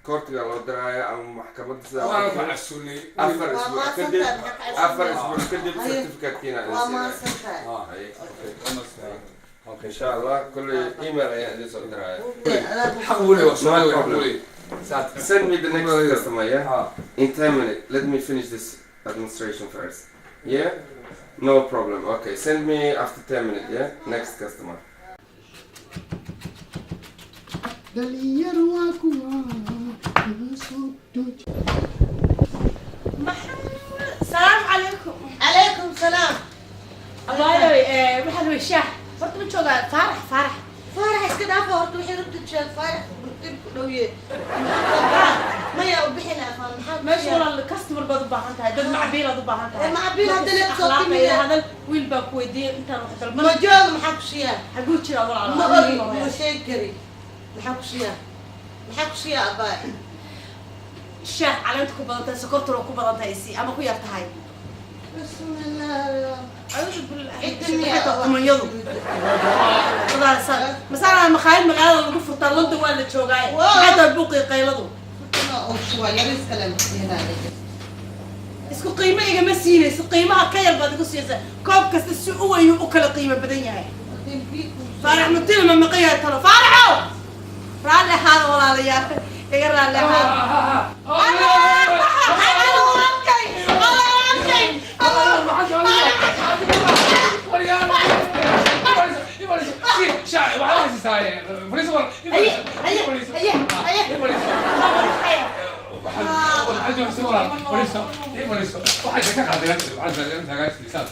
[SPEAKER 3] koortiga loo diraaya ama maxkamadda sidaa.
[SPEAKER 2] Waana ku casuunay.
[SPEAKER 3] Afar
[SPEAKER 1] Waa
[SPEAKER 3] isbuuc
[SPEAKER 1] mahadsantahay,
[SPEAKER 3] kadib,
[SPEAKER 1] maxaa ka
[SPEAKER 3] 4
[SPEAKER 1] casuunay?
[SPEAKER 3] isbuuc kadib
[SPEAKER 1] Haye.
[SPEAKER 3] certificate-kiina idin
[SPEAKER 1] Waa
[SPEAKER 3] siinaya.
[SPEAKER 1] mahadsantahay.
[SPEAKER 3] Haye, okay. Insha Allah kulley email ayaan idin soo diraaya.
[SPEAKER 2] Xaq buu leeyahay, waa Soomaali, xaq buu leeyahay.
[SPEAKER 3] Send me the next customer, yeah? In 10 minutes. Let me finish this administration first. Yeah? No problem. Okay, send me after 10 minutes, yeah? Next customer.
[SPEAKER 4] Dhalinyaro waa kuwa iga soo doji.
[SPEAKER 5] Salaamu calaykum.
[SPEAKER 1] Calaykum salaam.
[SPEAKER 5] Abaayo, waxaan rabay shaah. Horta ma joogaa Faarax? Faarax?
[SPEAKER 1] Faarax iska dhaafa horta, waxay rabta sheeg. Faarax dib ku dhowye maya u bixi lahaa maxaa?
[SPEAKER 5] Meesha walaal customer baad u baahan tahay, dad macbiilaad u baahan tahay.
[SPEAKER 1] Eh, macbiil hadda leed soo
[SPEAKER 5] Akhlaaqayda
[SPEAKER 1] timiya.
[SPEAKER 5] Hadal wiil baa ku weydiiyey intaan wax dalban.
[SPEAKER 1] Ma jooga, maxaa ku siiyaa?
[SPEAKER 5] Xaguu jiraa walaal?
[SPEAKER 1] Ma ogi, ma sheegi kari. Maxaa ku siiyaa, maxaa ku siiyaa, abaay?
[SPEAKER 5] Shaah caleenta ku badan tahay, sokortuna ku badan tahay isi ama ku yar tahay.
[SPEAKER 1] Bismillah.
[SPEAKER 5] Acuudu billahi.
[SPEAKER 1] Cidda miyaa?
[SPEAKER 5] Kumanyadu masaana makhaayad magaalada lagu furtaa, London waa la joogaa.
[SPEAKER 1] Wow.
[SPEAKER 5] Maxay tahay buuqii qayladu?
[SPEAKER 1] Oo shuba yariis kale ma siinaayo.
[SPEAKER 5] Isku qiimo igama siinayso, qiimaha ka yar baad igu siinaysaa. Koob kasta si u weyn u kala qiimo badan yahay. Faarax mutila ma maqan yahay talo? Faaraxow, raalli ahaada walaalayaal, iga raalli ahaada. Arkay, arkay. Haye, haye, haye.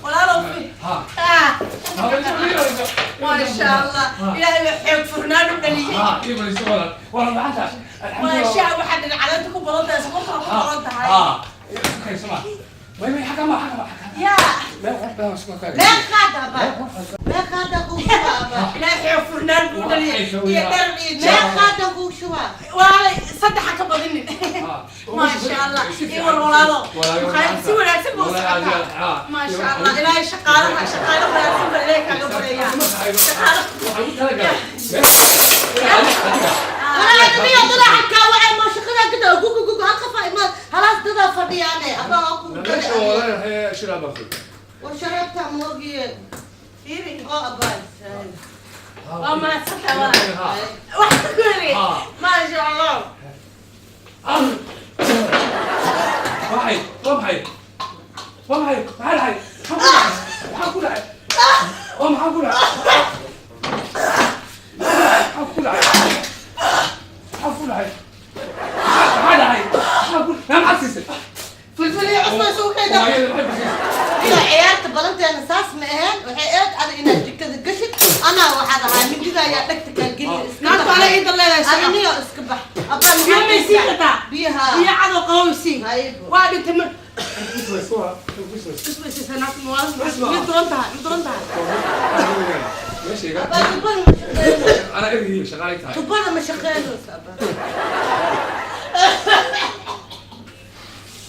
[SPEAKER 5] Walaalow ah, maasha Allah, Ilaahay waa xoog furnaan u dhaliyey. Waa shaah waxaa dhin caleenta ku badan tahay, sokortuna ku badan tahay. Yaa.
[SPEAKER 1] Meel qaad, abaay, meel qaada kuu shuba, abaay.
[SPEAKER 5] Ilaahay xoog furnaan buu dhaliyey iyo dharan iyo
[SPEAKER 1] Meel
[SPEAKER 5] jeex.
[SPEAKER 1] qaada kuu shuba.
[SPEAKER 5] Walaalay, saddexa ka badinin. Maasha Allah, iwar walaalo, maqaayad si wanaagsan buu u socotaa. Maasha Allah, Ilaahay shaqaalaha, shaqaale wanaagsan baa Ilaahay kaaga baryayaa, shaqaale.
[SPEAKER 2] Waxaan u talagalay
[SPEAKER 1] Walaal, dadaa halkaa wacay, ma shaqada kada gugu gugu hal qafa imaad halaas dadaa fadhiyaane abaa waa ku
[SPEAKER 2] meesha walaalahay shilaa baa fadhi.
[SPEAKER 1] War shareebta moogiye.
[SPEAKER 5] Fiiri.
[SPEAKER 1] Oo abaay.
[SPEAKER 5] Waa mahadsantahay walaal, wax ku yiri, maasha Allah.
[SPEAKER 2] Waxay waa maxay? Waa maxay? Maxaa dhacay? Maxaa ku dhacay? Waa maxaa ku dhacay? Maxaa ku dhacay? Maxaa ku dhacay? Maxaa dhacay? Maxaa ku naa maxaad siisay?
[SPEAKER 5] Filfil iyo cusbo isugu kayda.
[SPEAKER 2] Hooyada maxay ku siisay?
[SPEAKER 1] Iyo ciyaarta balanteena saas ma ahayn. Waxay eed ada inaad jikada gashid, anaa waxaad ahaa mindida ayaa dhagta kaa geliya, iska
[SPEAKER 5] Naagtu
[SPEAKER 1] bax.
[SPEAKER 5] ala iida leedahay soco.
[SPEAKER 1] Adiniyo iska bax abaa.
[SPEAKER 5] Biyo may sii kartaa?
[SPEAKER 1] Biyaha.
[SPEAKER 5] Biyo cadow qabow sii.
[SPEAKER 1] Haybo.
[SPEAKER 5] Waa dhintay ma
[SPEAKER 2] Meesha
[SPEAKER 5] cusbo siisay naagtu, ma mid duran tahay, mid duran tahay.
[SPEAKER 2] iga
[SPEAKER 1] Abaa, tubada ma shaqeynayso.
[SPEAKER 2] Anaa ergii shaqaalay tahay.
[SPEAKER 1] Tubada ma shaqeynayso, abaa.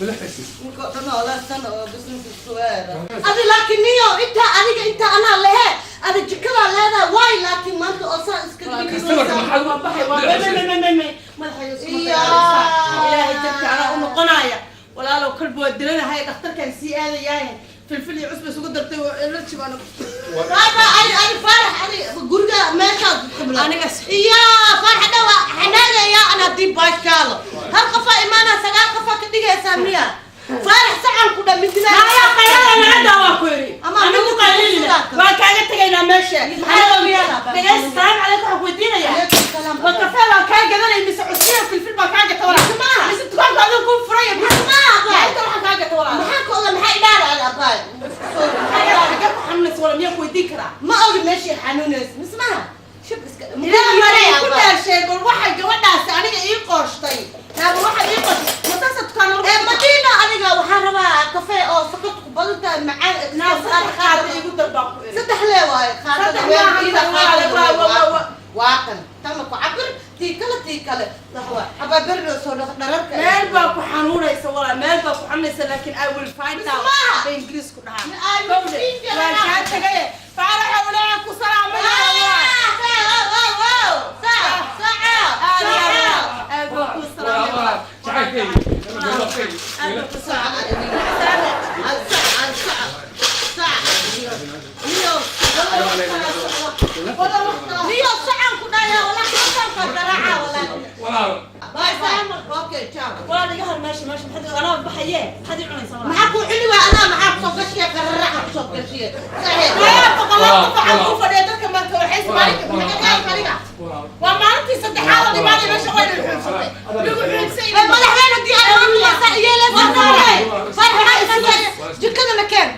[SPEAKER 2] Madax siisay.
[SPEAKER 1] Ninka oo dhan oo la san oo business isku weera adi, laakiin niyo intaa adiga intaa anaa lehe, ada jikadaa leedahay waay, laakiin maanta oo saa iska
[SPEAKER 2] Customer-ka maxaad
[SPEAKER 5] Waa baxay, waa may may may may may madaxayga isku
[SPEAKER 1] Iya.
[SPEAKER 5] Ilaahay darti anaa u noqonaya walaalow, kalba waa dilanahay, dhakhtarkaan sii aadayahay. Filfil iyo cusba isugu dartay oo allergy baan.
[SPEAKER 1] Baba, ani ani Faarax, ani guriga meeshaad qibla. Iya, Faarax dhawa xanaagaya ana haddii baashaalo. Hal qafa imaana, sagaal qafa ka dhigaysaa miya? Faarax sacan ku dhan midina.
[SPEAKER 5] Naya qaylada naga daa, waa ku yidhi.
[SPEAKER 1] Ama
[SPEAKER 5] anigu
[SPEAKER 1] anigu
[SPEAKER 5] qaylinina
[SPEAKER 1] sidaa kale.
[SPEAKER 5] Waan kaaga tegaynaa meesha.
[SPEAKER 1] Maxaa miyaa?
[SPEAKER 5] Dhegaysta, salaam calaykum, waxaan ku weydiinayaa.
[SPEAKER 1] Calaykum salaam.
[SPEAKER 5] Ma kafee baan kaa gadanay mise cusbiya filfil baan kaa gata walaal?
[SPEAKER 1] Maaha.
[SPEAKER 5] Mise dukaanka adiga kuu furaya?
[SPEAKER 1] Maaha.
[SPEAKER 5] Inta waxaan kaa gata walaal.
[SPEAKER 1] Maxaa ku oga? Maxaa idhaara ada abaay?
[SPEAKER 5] Maxaa xagee ku xanuunaysa walaal, miyaan ku weydiin karaa?
[SPEAKER 1] Ma ogi meeshii xanuunaysa mise maha. Shib iska.
[SPEAKER 5] Ilaahay baa ku dhaashay, bal waxay gabadhaasi aniga ii qooshtay naaba, waxay ii qooshtay mataasa dukaan lagu
[SPEAKER 1] Ee Madiina, aniga waxaan rabaa kafee oo sokorta ku badan tahay, macaan.
[SPEAKER 5] Naa saddex qaado igu dar baan ku iri.
[SPEAKER 1] Saddex lee waaye qaadada.
[SPEAKER 5] Saddex maaha,
[SPEAKER 1] weelkiisa
[SPEAKER 5] waa- waa- waa- waa-
[SPEAKER 1] waa tan tana ku cabir, tii kale, tii kale waxwa xabaa berri soo dhaq dhararka.
[SPEAKER 5] Meel baa ku xanuunaysa walaal, meel baa ku xanuunaysa, laakiin I will find out.
[SPEAKER 1] Maaha.
[SPEAKER 5] Bay Ingiriisku dhahaa.
[SPEAKER 1] I will
[SPEAKER 5] Gabadha,
[SPEAKER 1] figure
[SPEAKER 5] waan
[SPEAKER 1] it out.
[SPEAKER 5] kaa tagaye, Faaraxa walaaca ku salaamaya. Aad iyo aad, aad baan kuu salaamaya.
[SPEAKER 2] Jacaylkaygi.
[SPEAKER 5] Aad baan ku salaamaya.
[SPEAKER 2] Walaal.
[SPEAKER 5] Walaal, iga har meesha, meesha maxaad, anaa baxaye, maxaad ii cunaysaa walaal?
[SPEAKER 1] Maxaa ku cuni waa anaa maxaa kusoo gashiya qararaca kusoo gashiya?
[SPEAKER 5] Ayaa boqolaal qof waxaa kuu fadhiya dadka marka waxay maalinka maxaa aniga
[SPEAKER 2] Walaal.
[SPEAKER 5] waa maalintii saddexaad oo dhimaanay meesha, wayna xuunsatay lagu xuunsay.
[SPEAKER 1] Madaxweyne haddii aan maanta yeelaysa, jikada keen.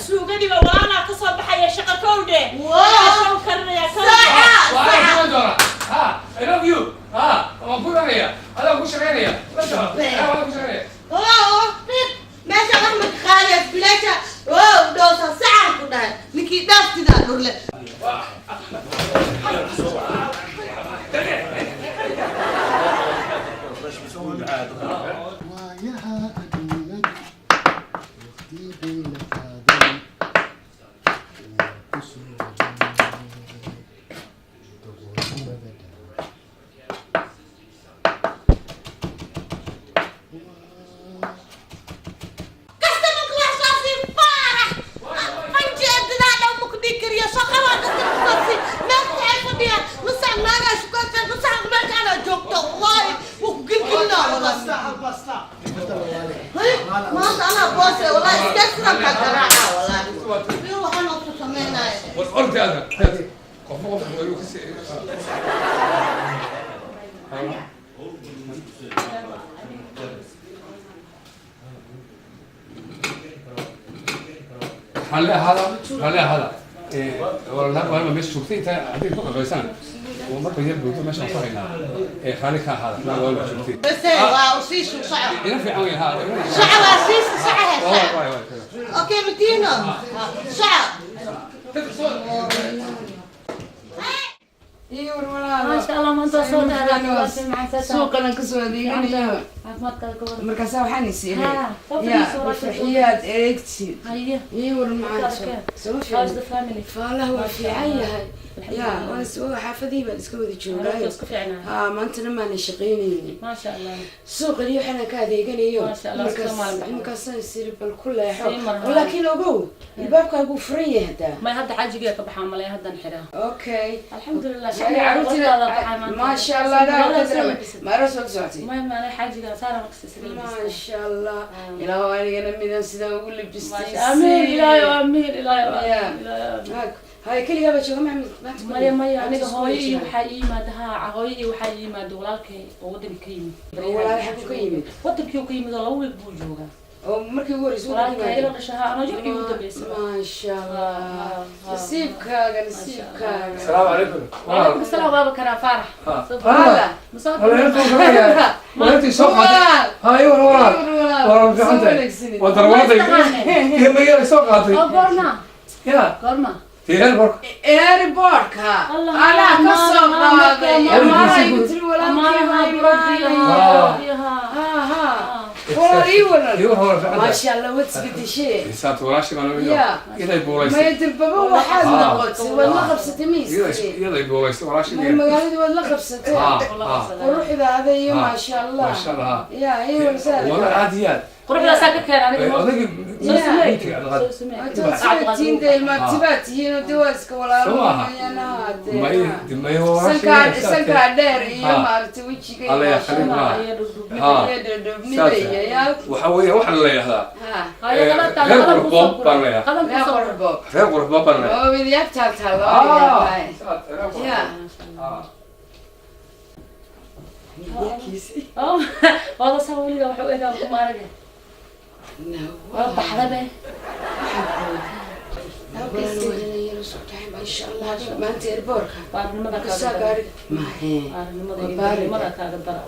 [SPEAKER 5] Suugadii baa walaalaa ka soo baxaya shaqa kowdhe.
[SPEAKER 1] Wow.
[SPEAKER 5] Waxaa karinaya kowdhe.
[SPEAKER 2] Waa ku doona. Ha, I love you. Ha, waan ku imanaya. Adaa ku shaqaynaya. La soco. Adaa ku shaqaynaya.
[SPEAKER 1] Meesha axmed qaaliya bilaasha wow dhoosa sacan ku dhahay ninkii dhaaftidaa dhurle.
[SPEAKER 4] Waayaha adduunyadu waqti bay la qaadan, waa ku soo jiray doqonnimada dhan.
[SPEAKER 1] Kastamanka wax soo sii, Faarax, fanjeedadaa dhow ma ku dhihi kariyo shaqada. Kastamanka soo sii, meel waxay fadhiyaan nusac naagaa shukaansan, nusac meeshaanaa joogto, wallaahi wuu ku gilgilinaa wallaahi. Hey, maanta anaa boose wallaahi, iskee sidan kaa garaaca wallaahi, iyo waxaan oo ku sameynaya.
[SPEAKER 2] War ordi adag. Qofba qofka wuu ka sii. Waxaan leeyahay, waxaan leeyahay walaal, meesha joogtay inta haddii ku qaqaysana oo marka yar joogto meesha aan ku haynaa ee qaali ka ahaada naa waa joogtay.
[SPEAKER 1] Bas waa usiisu soco.
[SPEAKER 2] Ina fiican wey ha.
[SPEAKER 1] Soco, waa siisu soco he.
[SPEAKER 2] Waay
[SPEAKER 1] soco.
[SPEAKER 2] Waay waay.
[SPEAKER 1] Okay, Matino, soco.
[SPEAKER 6] Iyo war walaalo.
[SPEAKER 7] Maasha Allah, maanta waa soo dheeraatay.
[SPEAKER 6] Suuqana kasoo adeeganayo.
[SPEAKER 7] Caafimaadkaaga ka waran.
[SPEAKER 6] Markaasaa waxaan is iri,
[SPEAKER 7] Ha, soo
[SPEAKER 6] ya
[SPEAKER 7] fadhiiso, walaasha.
[SPEAKER 6] Farxiyaad eegtid.
[SPEAKER 7] Haye.
[SPEAKER 6] Iyo war macaanto. Soo
[SPEAKER 7] How's
[SPEAKER 6] fiican.
[SPEAKER 7] the family?
[SPEAKER 6] Faalaha waa fiican yahay.
[SPEAKER 7] Alxamdulillah.
[SPEAKER 6] Ya waa soo xaafadihii baan iska wada
[SPEAKER 7] Carruurta
[SPEAKER 6] joogaayo.
[SPEAKER 7] isku fiicnaa.
[SPEAKER 6] Ha, maantana maanan shaqaynaynin.
[SPEAKER 7] Maasha Allah.
[SPEAKER 6] Suuqan iyo waxaan ka adeeganayo.
[SPEAKER 7] Maasha Allah,
[SPEAKER 6] markaas
[SPEAKER 7] iska maalin baxay.
[SPEAKER 6] Markaasaan is iri bal ku leexo.
[SPEAKER 7] Sii marhaa.
[SPEAKER 6] Laakiin ogow, albaabkaagu furan yahay haddaa.
[SPEAKER 7] May, hadda xaajigiga ka baxaa malay, haddan xiraa.
[SPEAKER 6] Okay.
[SPEAKER 7] Alxamdulillah.
[SPEAKER 6] Yani
[SPEAKER 7] Carruurtaada
[SPEAKER 6] caruurtina
[SPEAKER 7] baxay maanta.
[SPEAKER 6] maasha Allah, daa
[SPEAKER 7] Magaalada
[SPEAKER 6] ka
[SPEAKER 7] soo
[SPEAKER 6] dareemay.
[SPEAKER 7] labisatay.
[SPEAKER 6] Ma aroos wada socotay?
[SPEAKER 7] May, maanay xaajiga saara markas isaga labisatay.
[SPEAKER 6] Maasha Allah, ilaahu anigana midaan sidaa ugu labistay.
[SPEAKER 7] Amiin Ilaahay, amiin Ilaahay,
[SPEAKER 6] Ya.
[SPEAKER 7] amiin Ilaahay, amiin.
[SPEAKER 6] Hay, keligaa baa jooga, Maxamed maanta?
[SPEAKER 7] Maya, maya,
[SPEAKER 6] Maanta
[SPEAKER 7] aniga
[SPEAKER 6] iskuul
[SPEAKER 7] hooyo iyo
[SPEAKER 6] jooga.
[SPEAKER 7] waxaa ii yimaada, haa, hooyo iyo waxaa ii yimaada walaalkay oo waddanka ka yimid.
[SPEAKER 6] Oo walaal xaguu ka yimid?
[SPEAKER 7] Wadankii uu ka yimid oo 2 week buu joogaa.
[SPEAKER 6] Oo markii ugu horreysay waddanka
[SPEAKER 7] Walaalkay ila
[SPEAKER 6] yimaada?
[SPEAKER 7] dhasha, haa, anoo jirkii ugu dambeysay.
[SPEAKER 6] Maasha Allah.
[SPEAKER 7] Ha.
[SPEAKER 6] Nasiibkaaga, nasiibkaaga.
[SPEAKER 2] Asalaamu calaykum.
[SPEAKER 7] Wacalaykum asalaam, waaba kanaa Faarax.
[SPEAKER 6] Wala.
[SPEAKER 2] Walaaltii soo qaatay. Ha, iyo war walaal. Walaal, fiican tahay. Waa darwaday. Iyo magaala soo qaatay.
[SPEAKER 7] Oo goorma?
[SPEAKER 2] Ya.
[SPEAKER 7] Goorma?
[SPEAKER 2] Tiiraan borka.
[SPEAKER 6] Airportka
[SPEAKER 7] Allah,
[SPEAKER 6] anaa ka soo qaaday.
[SPEAKER 2] Amaana,
[SPEAKER 6] Amaana igu tiri walaalkay baa imaanaya. Ha ha, walaal, ii waran.
[SPEAKER 2] Iyo war walaal, fiican tahay.
[SPEAKER 6] Maasha Allah, waad isbedeshee.
[SPEAKER 2] Isaabta walaashii baan
[SPEAKER 6] Ya.
[SPEAKER 2] iyaday buulaysay.
[SPEAKER 6] Maya, dirbaba waxaad noqotay, waad la qabsatay maysti.
[SPEAKER 2] Iyaday buulaysay walaashii.
[SPEAKER 6] May, magaaladii waad la qabsatay.
[SPEAKER 2] Ha ha.
[SPEAKER 6] Quruxdaada iyo maasha Allah.
[SPEAKER 2] Maasha Allah.
[SPEAKER 6] Ya, iyo warsaada.
[SPEAKER 2] Walaal, aad iyo aad.
[SPEAKER 7] Quruxdaasaa ka keena aniga.
[SPEAKER 2] Odaygii.
[SPEAKER 7] Soo samee.
[SPEAKER 2] Cabdiqaadir.
[SPEAKER 7] Soo samee.
[SPEAKER 6] Tihiin dee, ilmaabtibaad tihiin oo dee waa iska
[SPEAKER 2] Soo maaha. May
[SPEAKER 6] walaalo.
[SPEAKER 2] May walaashii.
[SPEAKER 6] Sankaa, sankaa dheer iyo maaragtay wejiga iyo
[SPEAKER 2] Alla ya
[SPEAKER 6] maasha
[SPEAKER 2] khaliif
[SPEAKER 6] Allah.
[SPEAKER 2] ma.
[SPEAKER 7] Iyo dhudhubnida.
[SPEAKER 2] Ha.
[SPEAKER 6] Iyo dhudhubnida iyo yaa.
[SPEAKER 2] Waxa weeye waxaa la yidhahdaa
[SPEAKER 6] Ha.
[SPEAKER 7] Haye, qalantaa,
[SPEAKER 2] reer
[SPEAKER 7] qalan
[SPEAKER 2] qurux
[SPEAKER 7] kusoo
[SPEAKER 2] boob baan leeyahay.
[SPEAKER 7] Qalan
[SPEAKER 6] Reer
[SPEAKER 7] kusoo
[SPEAKER 6] qurux boob.
[SPEAKER 2] Reer qurux boob baan leeyahay.
[SPEAKER 6] Oo wadayaab taal taal loo yaabay. Ya.
[SPEAKER 7] Oh, wada saa weliga wax u egaa kuma arage. Waa baxda be.
[SPEAKER 6] Maasha Allah, maanta airportka.
[SPEAKER 7] Baarinimada
[SPEAKER 6] Kasaa
[SPEAKER 7] kaaga dara.
[SPEAKER 6] gaariga. Mahe.
[SPEAKER 7] Baarinimada
[SPEAKER 6] Waa
[SPEAKER 7] iyo
[SPEAKER 6] baarin.
[SPEAKER 7] dadnimada kaaga dara.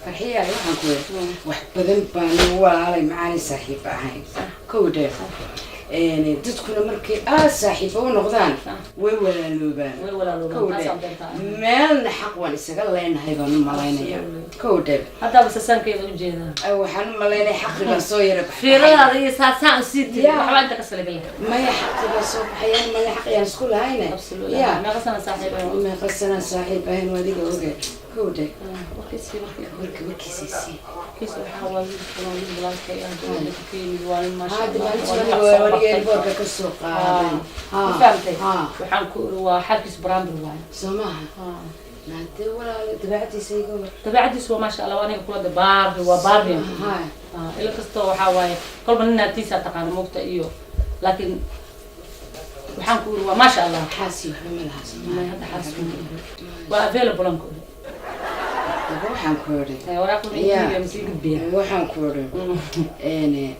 [SPEAKER 6] Farxiya, waxaan ku yidhi wax badan baan walaalay macaanay saaxiib ahayn. Kow dheer. Dadkuna markay aad saaxiibo u noqdaan way walaaloobaan.
[SPEAKER 7] Way walaaloobaan,
[SPEAKER 6] Kow
[SPEAKER 7] taas
[SPEAKER 6] dheer.
[SPEAKER 7] aan beertaa.
[SPEAKER 6] Meelna xaq waan isaga leenahay baan u malaynayaa. Kow dheer.
[SPEAKER 7] Haddaba sasaankeeda u jeedaa.
[SPEAKER 6] Ay, waxaan u malaynaya xaqigaa soo yara baxay.
[SPEAKER 7] Fiiradaada iyo saasaan usii tiri.
[SPEAKER 6] Ya.
[SPEAKER 7] Waxbaa inta ka salagal lahaa.
[SPEAKER 6] Maya, xaqigaa soo baxayaan maya, xaqiyaan isku lahayne.
[SPEAKER 7] Absolutely.
[SPEAKER 6] Ya.
[SPEAKER 7] Meeqa sana saaxiib ahayn?
[SPEAKER 6] Meeqa sana saaxiib ahayn, waa adiga oge. Kow dheer.
[SPEAKER 7] Warkiisii warkii.
[SPEAKER 6] Warka warkiisa sii.
[SPEAKER 7] Warkiisa waxaa waa wiilkan, waa wiil walaalkay ah, dowladda ka yimid, waa nin maasha
[SPEAKER 6] Hadda
[SPEAKER 7] Allah.
[SPEAKER 6] maalintii
[SPEAKER 7] Waa nin
[SPEAKER 6] aniga
[SPEAKER 7] wax soo
[SPEAKER 6] waniga
[SPEAKER 7] bartay.
[SPEAKER 6] airportka ka soo qaaday.
[SPEAKER 7] Ma fahamtay?
[SPEAKER 6] Ha.
[SPEAKER 7] Waxaan ku iri waa xaalkiisu baraambir waaye.
[SPEAKER 6] Soo maaha? Naadee walaal, dabeecadiisa iga war.
[SPEAKER 7] Dabeecadiisu waa maasha Allah, waa aniga kula de baarbi, waa baarbi.
[SPEAKER 6] Ha.
[SPEAKER 7] Ila kastoo waxaa waaye kolba nin naagtiisa taqaana moogta iyo, laakiin waxaan ku iri waa maasha Allah.
[SPEAKER 6] Xaasi waxba ma laha, soo
[SPEAKER 7] May,
[SPEAKER 6] maaha?
[SPEAKER 7] Hadda xaas waa available aan ku iri.
[SPEAKER 6] Daba waxaan ku idhi.
[SPEAKER 7] Waraaqda
[SPEAKER 6] Ya.
[SPEAKER 7] ma sii gudbiya.
[SPEAKER 6] Waxaan ku idhi. Dee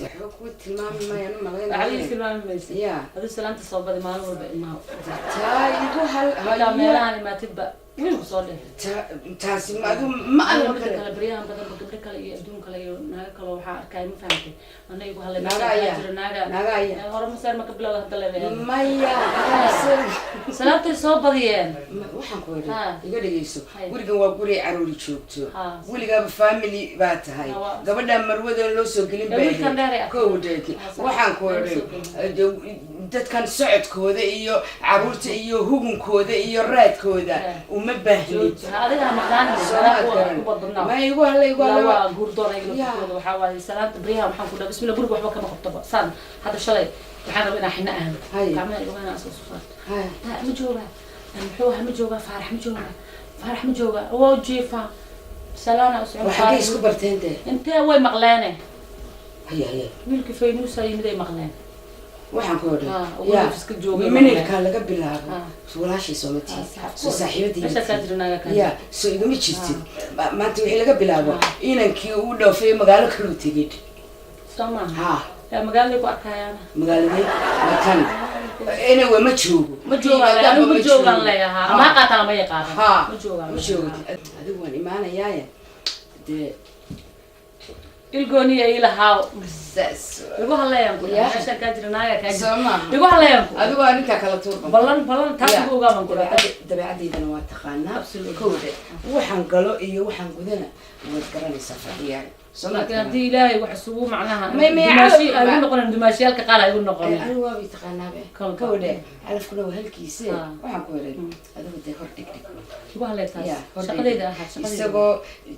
[SPEAKER 6] waxba kuwa tilmaami maayaan u
[SPEAKER 7] Waxba ii
[SPEAKER 6] malaynaya.
[SPEAKER 7] tilmaami maysid.
[SPEAKER 6] Ya.
[SPEAKER 7] Aduu salaanta soo badi maalin walba ilmaha.
[SPEAKER 6] Taa igu hal.
[SPEAKER 7] Markaa meelahan imaatidba wiilku soo dheh.
[SPEAKER 6] Taasi ma adigu ma
[SPEAKER 7] Aniga
[SPEAKER 6] adan
[SPEAKER 7] midda
[SPEAKER 6] kale.
[SPEAKER 7] kale, baryahan badanba gabdho kale iyo adduun kale iyo naago kale waxaa arkaya, ma fahamtay, ana igu hadlay.
[SPEAKER 6] Naaga ayaa.
[SPEAKER 7] Jira naaga.
[SPEAKER 6] Naaga ayaa.
[SPEAKER 7] Hore maseer ma ka bilowda hadda leedahay.
[SPEAKER 6] Maya.
[SPEAKER 7] Salaantay soo badiyeen.
[SPEAKER 6] Waxaan ku idhi,
[SPEAKER 7] Ha.
[SPEAKER 6] iga dhegeyso.
[SPEAKER 7] Hay.
[SPEAKER 6] Gurigan waa guri caruuri joogto.
[SPEAKER 7] Ha.
[SPEAKER 6] Weligaaba family baa tahay.
[SPEAKER 7] Ha,
[SPEAKER 6] Gabadha marwada loo soo gelin
[SPEAKER 7] Ee,
[SPEAKER 6] baa
[SPEAKER 7] wiilkan dheer ay
[SPEAKER 6] kow dheeki.
[SPEAKER 7] Ha, sax.
[SPEAKER 6] Waxaan ku
[SPEAKER 7] Loo
[SPEAKER 6] idhi
[SPEAKER 7] soo gelin.
[SPEAKER 6] Dadkan socodkooda iyo caruurta iyo hugunkooda iyo raadkooda
[SPEAKER 7] Ha.
[SPEAKER 6] uma baahnid.
[SPEAKER 7] Ha, adiga ha maqnaanin.
[SPEAKER 6] Soo
[SPEAKER 7] Anaa
[SPEAKER 6] maad garan.
[SPEAKER 7] ku badbadnaa.
[SPEAKER 6] Ma igu halla, igu
[SPEAKER 7] Ilaa
[SPEAKER 6] halla.
[SPEAKER 7] waa guurdoon ayaga
[SPEAKER 6] Ya.
[SPEAKER 7] laftirkooda waxaa waaye salaanta baryahan waxaan ku dhaha bismillah, guriga waxba kama qabtoba saan. Hadda shalay waxaan rabaa inaan xina aado.
[SPEAKER 6] Hay.
[SPEAKER 7] Gacmaha ilmaha inaan soo saarto.
[SPEAKER 6] Ha.
[SPEAKER 7] Ha, ma joogaa? Muxuu ahaa, ma joogaa Faarax? Ma joogaa Faarax? Ma joogaa? Waa jiifaa, salaana u socon.
[SPEAKER 6] Waa xaggay isku barteen dee?
[SPEAKER 7] Intee way maqleene.
[SPEAKER 6] Haya haya.
[SPEAKER 7] Wiilkii Faynuusa yimid ay maqleen.
[SPEAKER 6] Waxaan ku idhi,
[SPEAKER 7] Ha, ugu
[SPEAKER 6] ya
[SPEAKER 7] iska joogay.
[SPEAKER 6] minirka laga bilaabo
[SPEAKER 7] Ha.
[SPEAKER 6] walaashay soo ma tihi?
[SPEAKER 7] Ha, sax.
[SPEAKER 6] Soo saaxiibadii ma
[SPEAKER 7] Meeshaasaa
[SPEAKER 6] tihi?
[SPEAKER 7] jira naaga kaa.
[SPEAKER 6] Ya, soo igama jirtid. Maanta wixii laga bilaabo inankii uu dhoofay magaalo kaluu tegid.
[SPEAKER 7] Soo maaha?
[SPEAKER 6] Ha.
[SPEAKER 7] Yaa magaaladay ku arkayaana.
[SPEAKER 6] Magaaladee? Matan anyway ma joogo.
[SPEAKER 7] Ma joogaan, anigu ma joogaan leeyahaa, ama ha qaataan ama yaqaanan.
[SPEAKER 6] Ha.
[SPEAKER 7] Ma joogaan.
[SPEAKER 6] Ma joogo. Adigu waan imaanayaaye dee.
[SPEAKER 7] Ilgooniya ii lahaaw.
[SPEAKER 6] Saas.
[SPEAKER 7] Igu haleeyaan ku
[SPEAKER 6] Ya.
[SPEAKER 7] meeshaan kaa jira naaga kaa jira.
[SPEAKER 6] Soo maaha.
[SPEAKER 7] Igu haleeyaan ku.
[SPEAKER 6] Adigu arrintaa kala tuurban.
[SPEAKER 7] Ballan, ballan, taas
[SPEAKER 6] Ya.
[SPEAKER 7] ugu ogaaban ku dhahay.
[SPEAKER 6] Dabeecadaydana waa taqaanaa.
[SPEAKER 7] Absolutely.
[SPEAKER 6] Kowda waxaan galo iyo waxaan gudana waad garanaysaa, Farxiyaal. Soo ma?
[SPEAKER 7] Laakiin haddii Ilaahay wax isugu macnaha
[SPEAKER 6] May
[SPEAKER 7] dumaashi ay igu
[SPEAKER 6] calaf-
[SPEAKER 7] noqonin, dumaashiyaalka qaar ay igu noqonin.
[SPEAKER 6] Anigu waabay taqaanaabe.
[SPEAKER 7] Kolka.
[SPEAKER 6] Kowdhe, calafkuna waa halkiise.
[SPEAKER 7] Ah.
[SPEAKER 6] Waxaan ku helay adigu dee hor dhig dhig.
[SPEAKER 7] Igu haleey taas.
[SPEAKER 6] Ya, hor dhig
[SPEAKER 7] Shaqadayda
[SPEAKER 6] dhig.
[SPEAKER 7] ahaa, shaqadayda.
[SPEAKER 6] Isagoo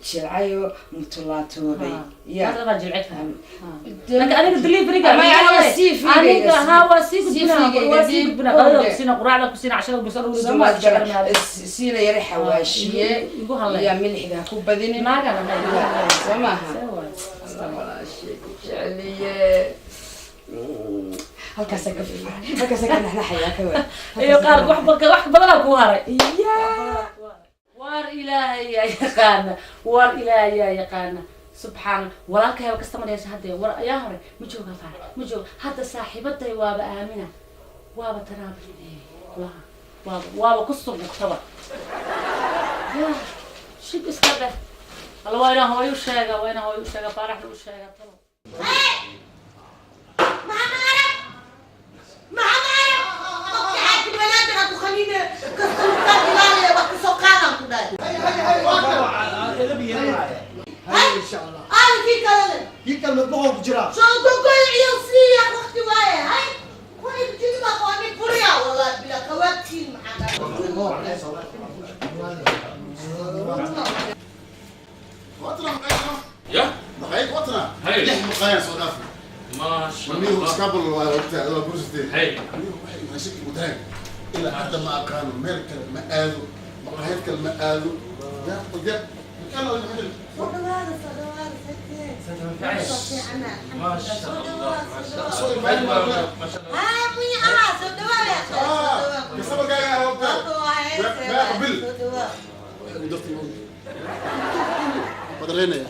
[SPEAKER 6] jilcayo mutulaatoobay. Ya.
[SPEAKER 7] Taas baan jilcay karaa. Laakiin aniga delivery-ga
[SPEAKER 6] Ama
[SPEAKER 7] aniga
[SPEAKER 6] aniga
[SPEAKER 7] haleey.
[SPEAKER 6] CV-gayga
[SPEAKER 7] Aniga haa, waa sii gudbinaa,
[SPEAKER 6] CV-gayga
[SPEAKER 7] waa sii
[SPEAKER 6] dib
[SPEAKER 7] gudbinaa. Qadada
[SPEAKER 6] kowdhe.
[SPEAKER 7] ku siina, quraacda ku siina, cashada ku siina, ugu
[SPEAKER 6] Soo
[SPEAKER 7] joogaa,
[SPEAKER 6] maad
[SPEAKER 7] shaqada
[SPEAKER 6] garan
[SPEAKER 7] maada.
[SPEAKER 6] siila yara xawaashiye.
[SPEAKER 7] Igu haleey.
[SPEAKER 6] Ya, milixda ha ku badinin.
[SPEAKER 7] Naagana ma igu haleey.
[SPEAKER 6] Soo maaha?
[SPEAKER 7] See waay.
[SPEAKER 6] Allah, walaashay ku jeceliye. Halkaasaa ka naxnaxayaa ka wa.
[SPEAKER 7] Iyo qaar wax wax badanaa kuu haray.
[SPEAKER 6] Ya.
[SPEAKER 7] Waar Ilaahay yaa yaqaana, waar Ilaahay yaa yaqaana. Subxaan, walaalkay waa kasta maraysa hadda. War ayaa hore ma jooga Faarax, ma jooga hadda. Saaxiibaday waaba Aamina, waaba tanaaba kulaha, waaba ku subuqtaba. Ya shib iska dheh. Alla, waa inaan hooyo u sheega, waa inaan hooyo u sheega, Faaraxna u sheega talo.
[SPEAKER 1] Maxamed Arab, Maxamed Arab, dadka xaaji banaadir ha ku khaniine kastamka ilaaliya, wax kusoo qaadaan ku dhahay.
[SPEAKER 4] Hay, insha Allah.
[SPEAKER 1] Aawi kii kalene?
[SPEAKER 4] Kii kale madbaxoo ku jiraa.
[SPEAKER 1] Soo gogoy iyo siiya, waqti waaye. Hay kuway jidi baa qaani furiya, wallahi bila kawaatiin maxaa.
[SPEAKER 8] وطنا مقايضنا.
[SPEAKER 9] يا
[SPEAKER 8] مقايض وطنا.
[SPEAKER 9] هاي.
[SPEAKER 8] لح مقايض صدافي.
[SPEAKER 9] ما شاء
[SPEAKER 8] ونيه
[SPEAKER 9] الله.
[SPEAKER 8] اسكابل وقتها برزتين.
[SPEAKER 9] هاي.
[SPEAKER 8] ماشي وداك الى حتى ما اقانو ميركل ما آذو مقايض ما آذو يا يا كان
[SPEAKER 1] Soo dhawaada, soo dhawaada, soo fiicana.
[SPEAKER 9] ما شاء الله، ما شاء
[SPEAKER 8] soo
[SPEAKER 9] الله، ما شاء الله.
[SPEAKER 1] Haa, muyi ahaa, soo dhawaada, soo dhawaada.
[SPEAKER 8] كسبك يا وقتها. ما قبل.
[SPEAKER 1] Soo dhawaada.
[SPEAKER 8] ودرتي بدلينا يا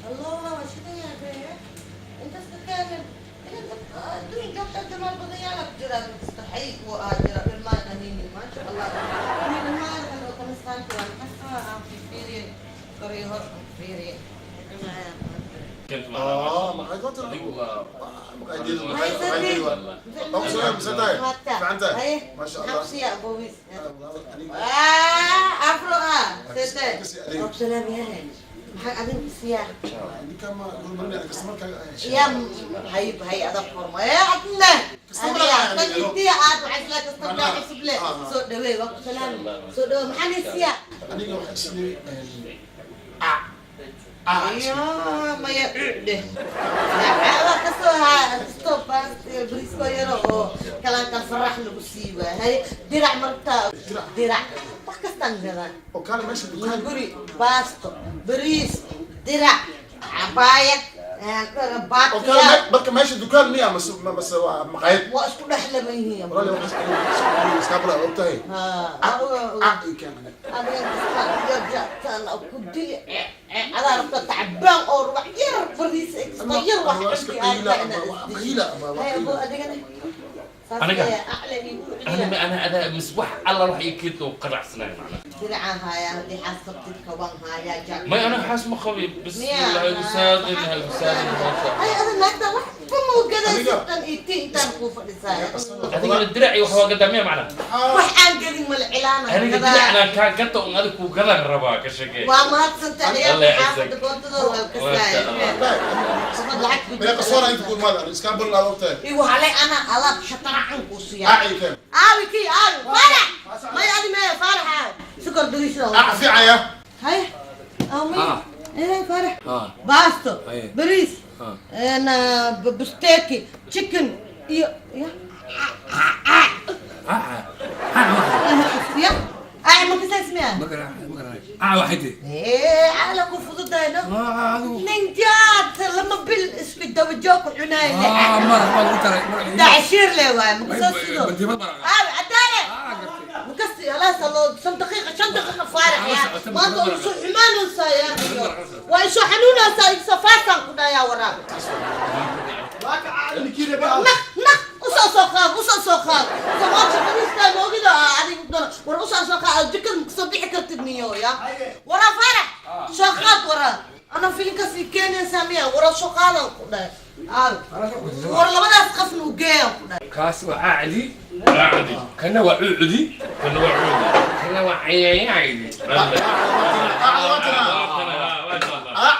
[SPEAKER 1] Allah, waa shidan yahay bee. Intaas ka keenan. Adduun joogta jamaal badan yaala ku jira, mustaxiil uu ahaa jira ilmaan qaniini, maasha Allah. Ilmaan kan oo kanistaanka waa kasta aan fiiriye, koriyo hor aan fiiriye.
[SPEAKER 9] كنت معنا ما شاء
[SPEAKER 8] اه
[SPEAKER 9] الله.
[SPEAKER 8] مقايض وطنا.
[SPEAKER 9] والله.
[SPEAKER 8] مقايض.
[SPEAKER 1] هاي صديق.
[SPEAKER 8] مقايض سلام سلام. فعنتك. ما شاء الله.
[SPEAKER 1] Xabsiya boobis. Ah, afro ah, sete. Absalaam yahay. Maxaa adin siyaa? يا هاي هاي هذا فورما يا عدنا تجدي عاد وعزلة تستطيع حسب له سو دوي وقت سلام سو دوي محل سيا.
[SPEAKER 8] aniga waxaa isniri
[SPEAKER 1] يا ما يده كسوها ستوب بريسكو يرو كلام كان فرح له بسيبه هاي درع مرتا درع وكستان جرا.
[SPEAKER 8] oo kaale meesha dukaan.
[SPEAKER 1] Guri, baasto, bariis, dirac, cabaayad,
[SPEAKER 8] oo
[SPEAKER 1] baatiya.
[SPEAKER 8] kaale marka meesha dukaan miya mase waa maqaayad?
[SPEAKER 1] Waa isku dhex laban yihiin.
[SPEAKER 8] Walaal, waxaa iskaabula og tahay.
[SPEAKER 1] Haa.
[SPEAKER 8] Ah, ii keen aniga.
[SPEAKER 1] Adaa rabta tacbaan oo rubac yar bariis extra yar wax.
[SPEAKER 8] Ama iska qayla, ama waa qayla, ama waa
[SPEAKER 1] Hay
[SPEAKER 8] qayla.
[SPEAKER 1] abo adigana.
[SPEAKER 9] Aniga?
[SPEAKER 1] Acla igu
[SPEAKER 9] انا انا انا مسبح الله راح يكيد وقرع سنان معنا.
[SPEAKER 1] Diracaan haayaa, haddii xaas qabtid kaban haayaa jac.
[SPEAKER 9] ما انا حاس مخوي بسم الله يساعدني يساعدني ما شاء
[SPEAKER 1] Hay
[SPEAKER 9] الله.
[SPEAKER 1] ada naagta wax kuma gadaysid tan iyo ti intaan kuu fadhisaaya.
[SPEAKER 9] هذيك الدرع وهو قدامي معنا.
[SPEAKER 1] Wax aan gadin mala cilaana.
[SPEAKER 9] هذيك الدرع انا كان قطع وهذيك وقدر ربا كشكي.
[SPEAKER 1] Waa mahadsantahay.
[SPEAKER 9] Allah
[SPEAKER 1] Ciyaalka
[SPEAKER 9] يعزك.
[SPEAKER 1] xaafadda goontadooda waa
[SPEAKER 9] ما شاء
[SPEAKER 1] kasaaya.
[SPEAKER 9] الله.
[SPEAKER 1] Sabad lacag ku
[SPEAKER 8] meeqa soora inta ku imaada iskaabula og tahay.
[SPEAKER 1] Igu halay ana alaab shataracan kuu siiyaa.
[SPEAKER 8] Ah, ii keen.
[SPEAKER 1] Aawi kii aawi Faarax may adi maya Faarax aawi sukar dariishada.
[SPEAKER 8] Ah, fiicaya.
[SPEAKER 1] Hay aami.
[SPEAKER 2] Ah.
[SPEAKER 1] Eh Faarax.
[SPEAKER 2] Ah.
[SPEAKER 1] Baasto.
[SPEAKER 2] Haye.
[SPEAKER 1] Bariis.
[SPEAKER 2] Ah.
[SPEAKER 1] Ana busteki chicken iyo ya ya ay ma kasay ismiya.
[SPEAKER 2] Ma garanayo, ma garanayo. Ah, waxay tihi.
[SPEAKER 1] Eh, ala ku fududayno.
[SPEAKER 2] Ah, adigu.
[SPEAKER 1] Nin jaad lama bil isku daba joog ku cunaay.
[SPEAKER 2] Ah, madax baa lagu taray.
[SPEAKER 1] Dacshir le waay ma kasoo sido.
[SPEAKER 2] Bandiimad maraqa.
[SPEAKER 1] Aawi cadaale.
[SPEAKER 2] Ah, gartay.
[SPEAKER 1] مكسي خلاص الله 5 دقيقة 5 دقيقة فارح يا ما انت شو حمان يا وشو حنونة سفاسا كنا يا وراك. نق نق usoo qaad, usoo soo qaad samaad shaqadiistaa moogida adigu dana war usoo soo qaad jikada ma kasoo bixi kartid miya? niyo ya. Waraa Faarax, soo qaad waraa. Ana filinkaas i keenaysaa miya? Waraa soo qaadan ku dhahay. Aabe. War labadaas qafna u geeyaan ku dhahay.
[SPEAKER 2] Kaas waa caacdi.
[SPEAKER 9] Caacdi.
[SPEAKER 2] Kana waa cuucdi.
[SPEAKER 9] Kana waa cuudi.
[SPEAKER 2] Kana waa cayayaacdi.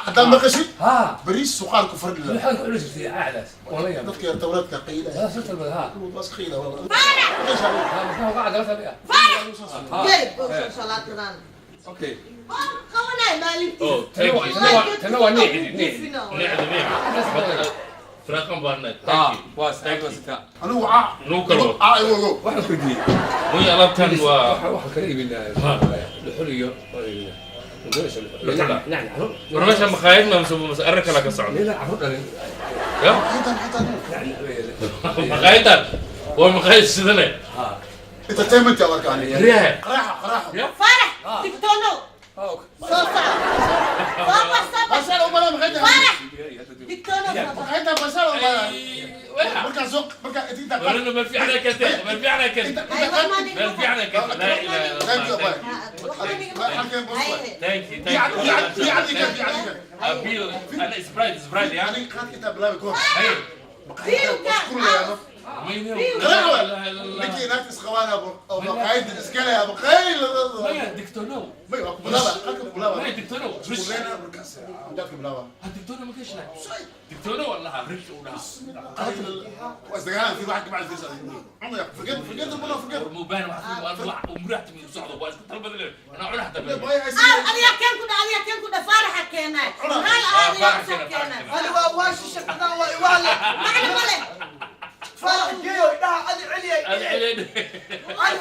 [SPEAKER 8] Haddaan maqashid
[SPEAKER 2] ha
[SPEAKER 8] bariis suqaar ku fardhi.
[SPEAKER 2] Maxaad ku cuni jirtay caacdaas? Waan la yaabay.
[SPEAKER 8] Dadka tawraadka qayla.
[SPEAKER 2] Haa, soo talbada haa.
[SPEAKER 8] Bas qayla wallah.
[SPEAKER 2] Haa, maxaa uga cadaalad ah?
[SPEAKER 1] Faarax! Geey, salaatadan.
[SPEAKER 2] Okay.
[SPEAKER 1] Qabanay maalintii.
[SPEAKER 9] Oh, thank you.
[SPEAKER 2] Tana waa neecdi, neecdi.
[SPEAKER 9] Neecdi, neecdi. Firaaqan baarnayd.
[SPEAKER 2] Haa,
[SPEAKER 9] Thank you.
[SPEAKER 2] waa sax, waa sitaa.
[SPEAKER 8] Anigu caa.
[SPEAKER 9] Nuu kalo.
[SPEAKER 8] Caa igu ogow.
[SPEAKER 2] Waxaan ku weydiiyey.
[SPEAKER 9] Muy alaabtan waa
[SPEAKER 2] waxaan kala iibinaa dhuxul iyo
[SPEAKER 9] Dhuxul.
[SPEAKER 2] Nacnac.
[SPEAKER 9] War meesha makhaayad ma mise arrin kale ka socda?
[SPEAKER 2] Nina carruur dhalin.
[SPEAKER 9] Ya?
[SPEAKER 2] Nacnac weeye.
[SPEAKER 9] Makhaayaddan waa makhaayad sidane.
[SPEAKER 2] Haa.
[SPEAKER 8] Entertainment yaa marka aniga.
[SPEAKER 9] Riyaha.
[SPEAKER 8] Qaraaxa, qaraaxa.
[SPEAKER 9] Ya?
[SPEAKER 1] Faarax, digtoonow. Soo soco. Soo bax, soo bax.
[SPEAKER 8] Basal umala maqaayadda.
[SPEAKER 1] Faarax, digtoonow, soo bax.
[SPEAKER 8] Maqaayadda basal umala. Markaa soo markaa inta
[SPEAKER 9] Warina meel fiican ay keentay, meel fiican ay keentay. Meel fiican ay keentay. Laa ilaaha illa
[SPEAKER 8] Thank you,
[SPEAKER 9] Allah.
[SPEAKER 8] bye.
[SPEAKER 9] Thank you, thank you. Abiil, ana Sprite, Sprite, ya.
[SPEAKER 8] Aniga qaadka intaa bilaabi ka hor.
[SPEAKER 9] Hey.
[SPEAKER 8] Maqaayadda waa isku leeyahay. Ninkii naagta isqabaan oo maqaayadda iska leh maqaayad.
[SPEAKER 9] Maya, digtoonow.
[SPEAKER 8] May waa ku bilaaba, qaadka ku bilaaba.
[SPEAKER 9] Maya, digtoonow.
[SPEAKER 8] Isku leena markaas jaadka bilaaba.
[SPEAKER 9] Ha, digtoonow ma ka heshnaa? Digtoonow wallaha, rish u dhahaa.
[SPEAKER 8] Waa isdagaalaan fi wax ka bacdi fiirsa. Cumar, forget, forget the ball, forget.
[SPEAKER 9] Mubaan wax fi waa umraxti mi socdo waa isku talbad leeyahay. Ana cunaa xataa.
[SPEAKER 1] Aal, adigaa keen ku dhah, adigaa keen ku dhah, Faaraxa keenay. Hal adigaa soo keenay.
[SPEAKER 4] Ani waa waashi shaqadan waa iwaale.
[SPEAKER 1] Macna ma leh.
[SPEAKER 4] Faarax geeyo dhaha adi celiyay.
[SPEAKER 9] Adi celiyay.
[SPEAKER 4] Ani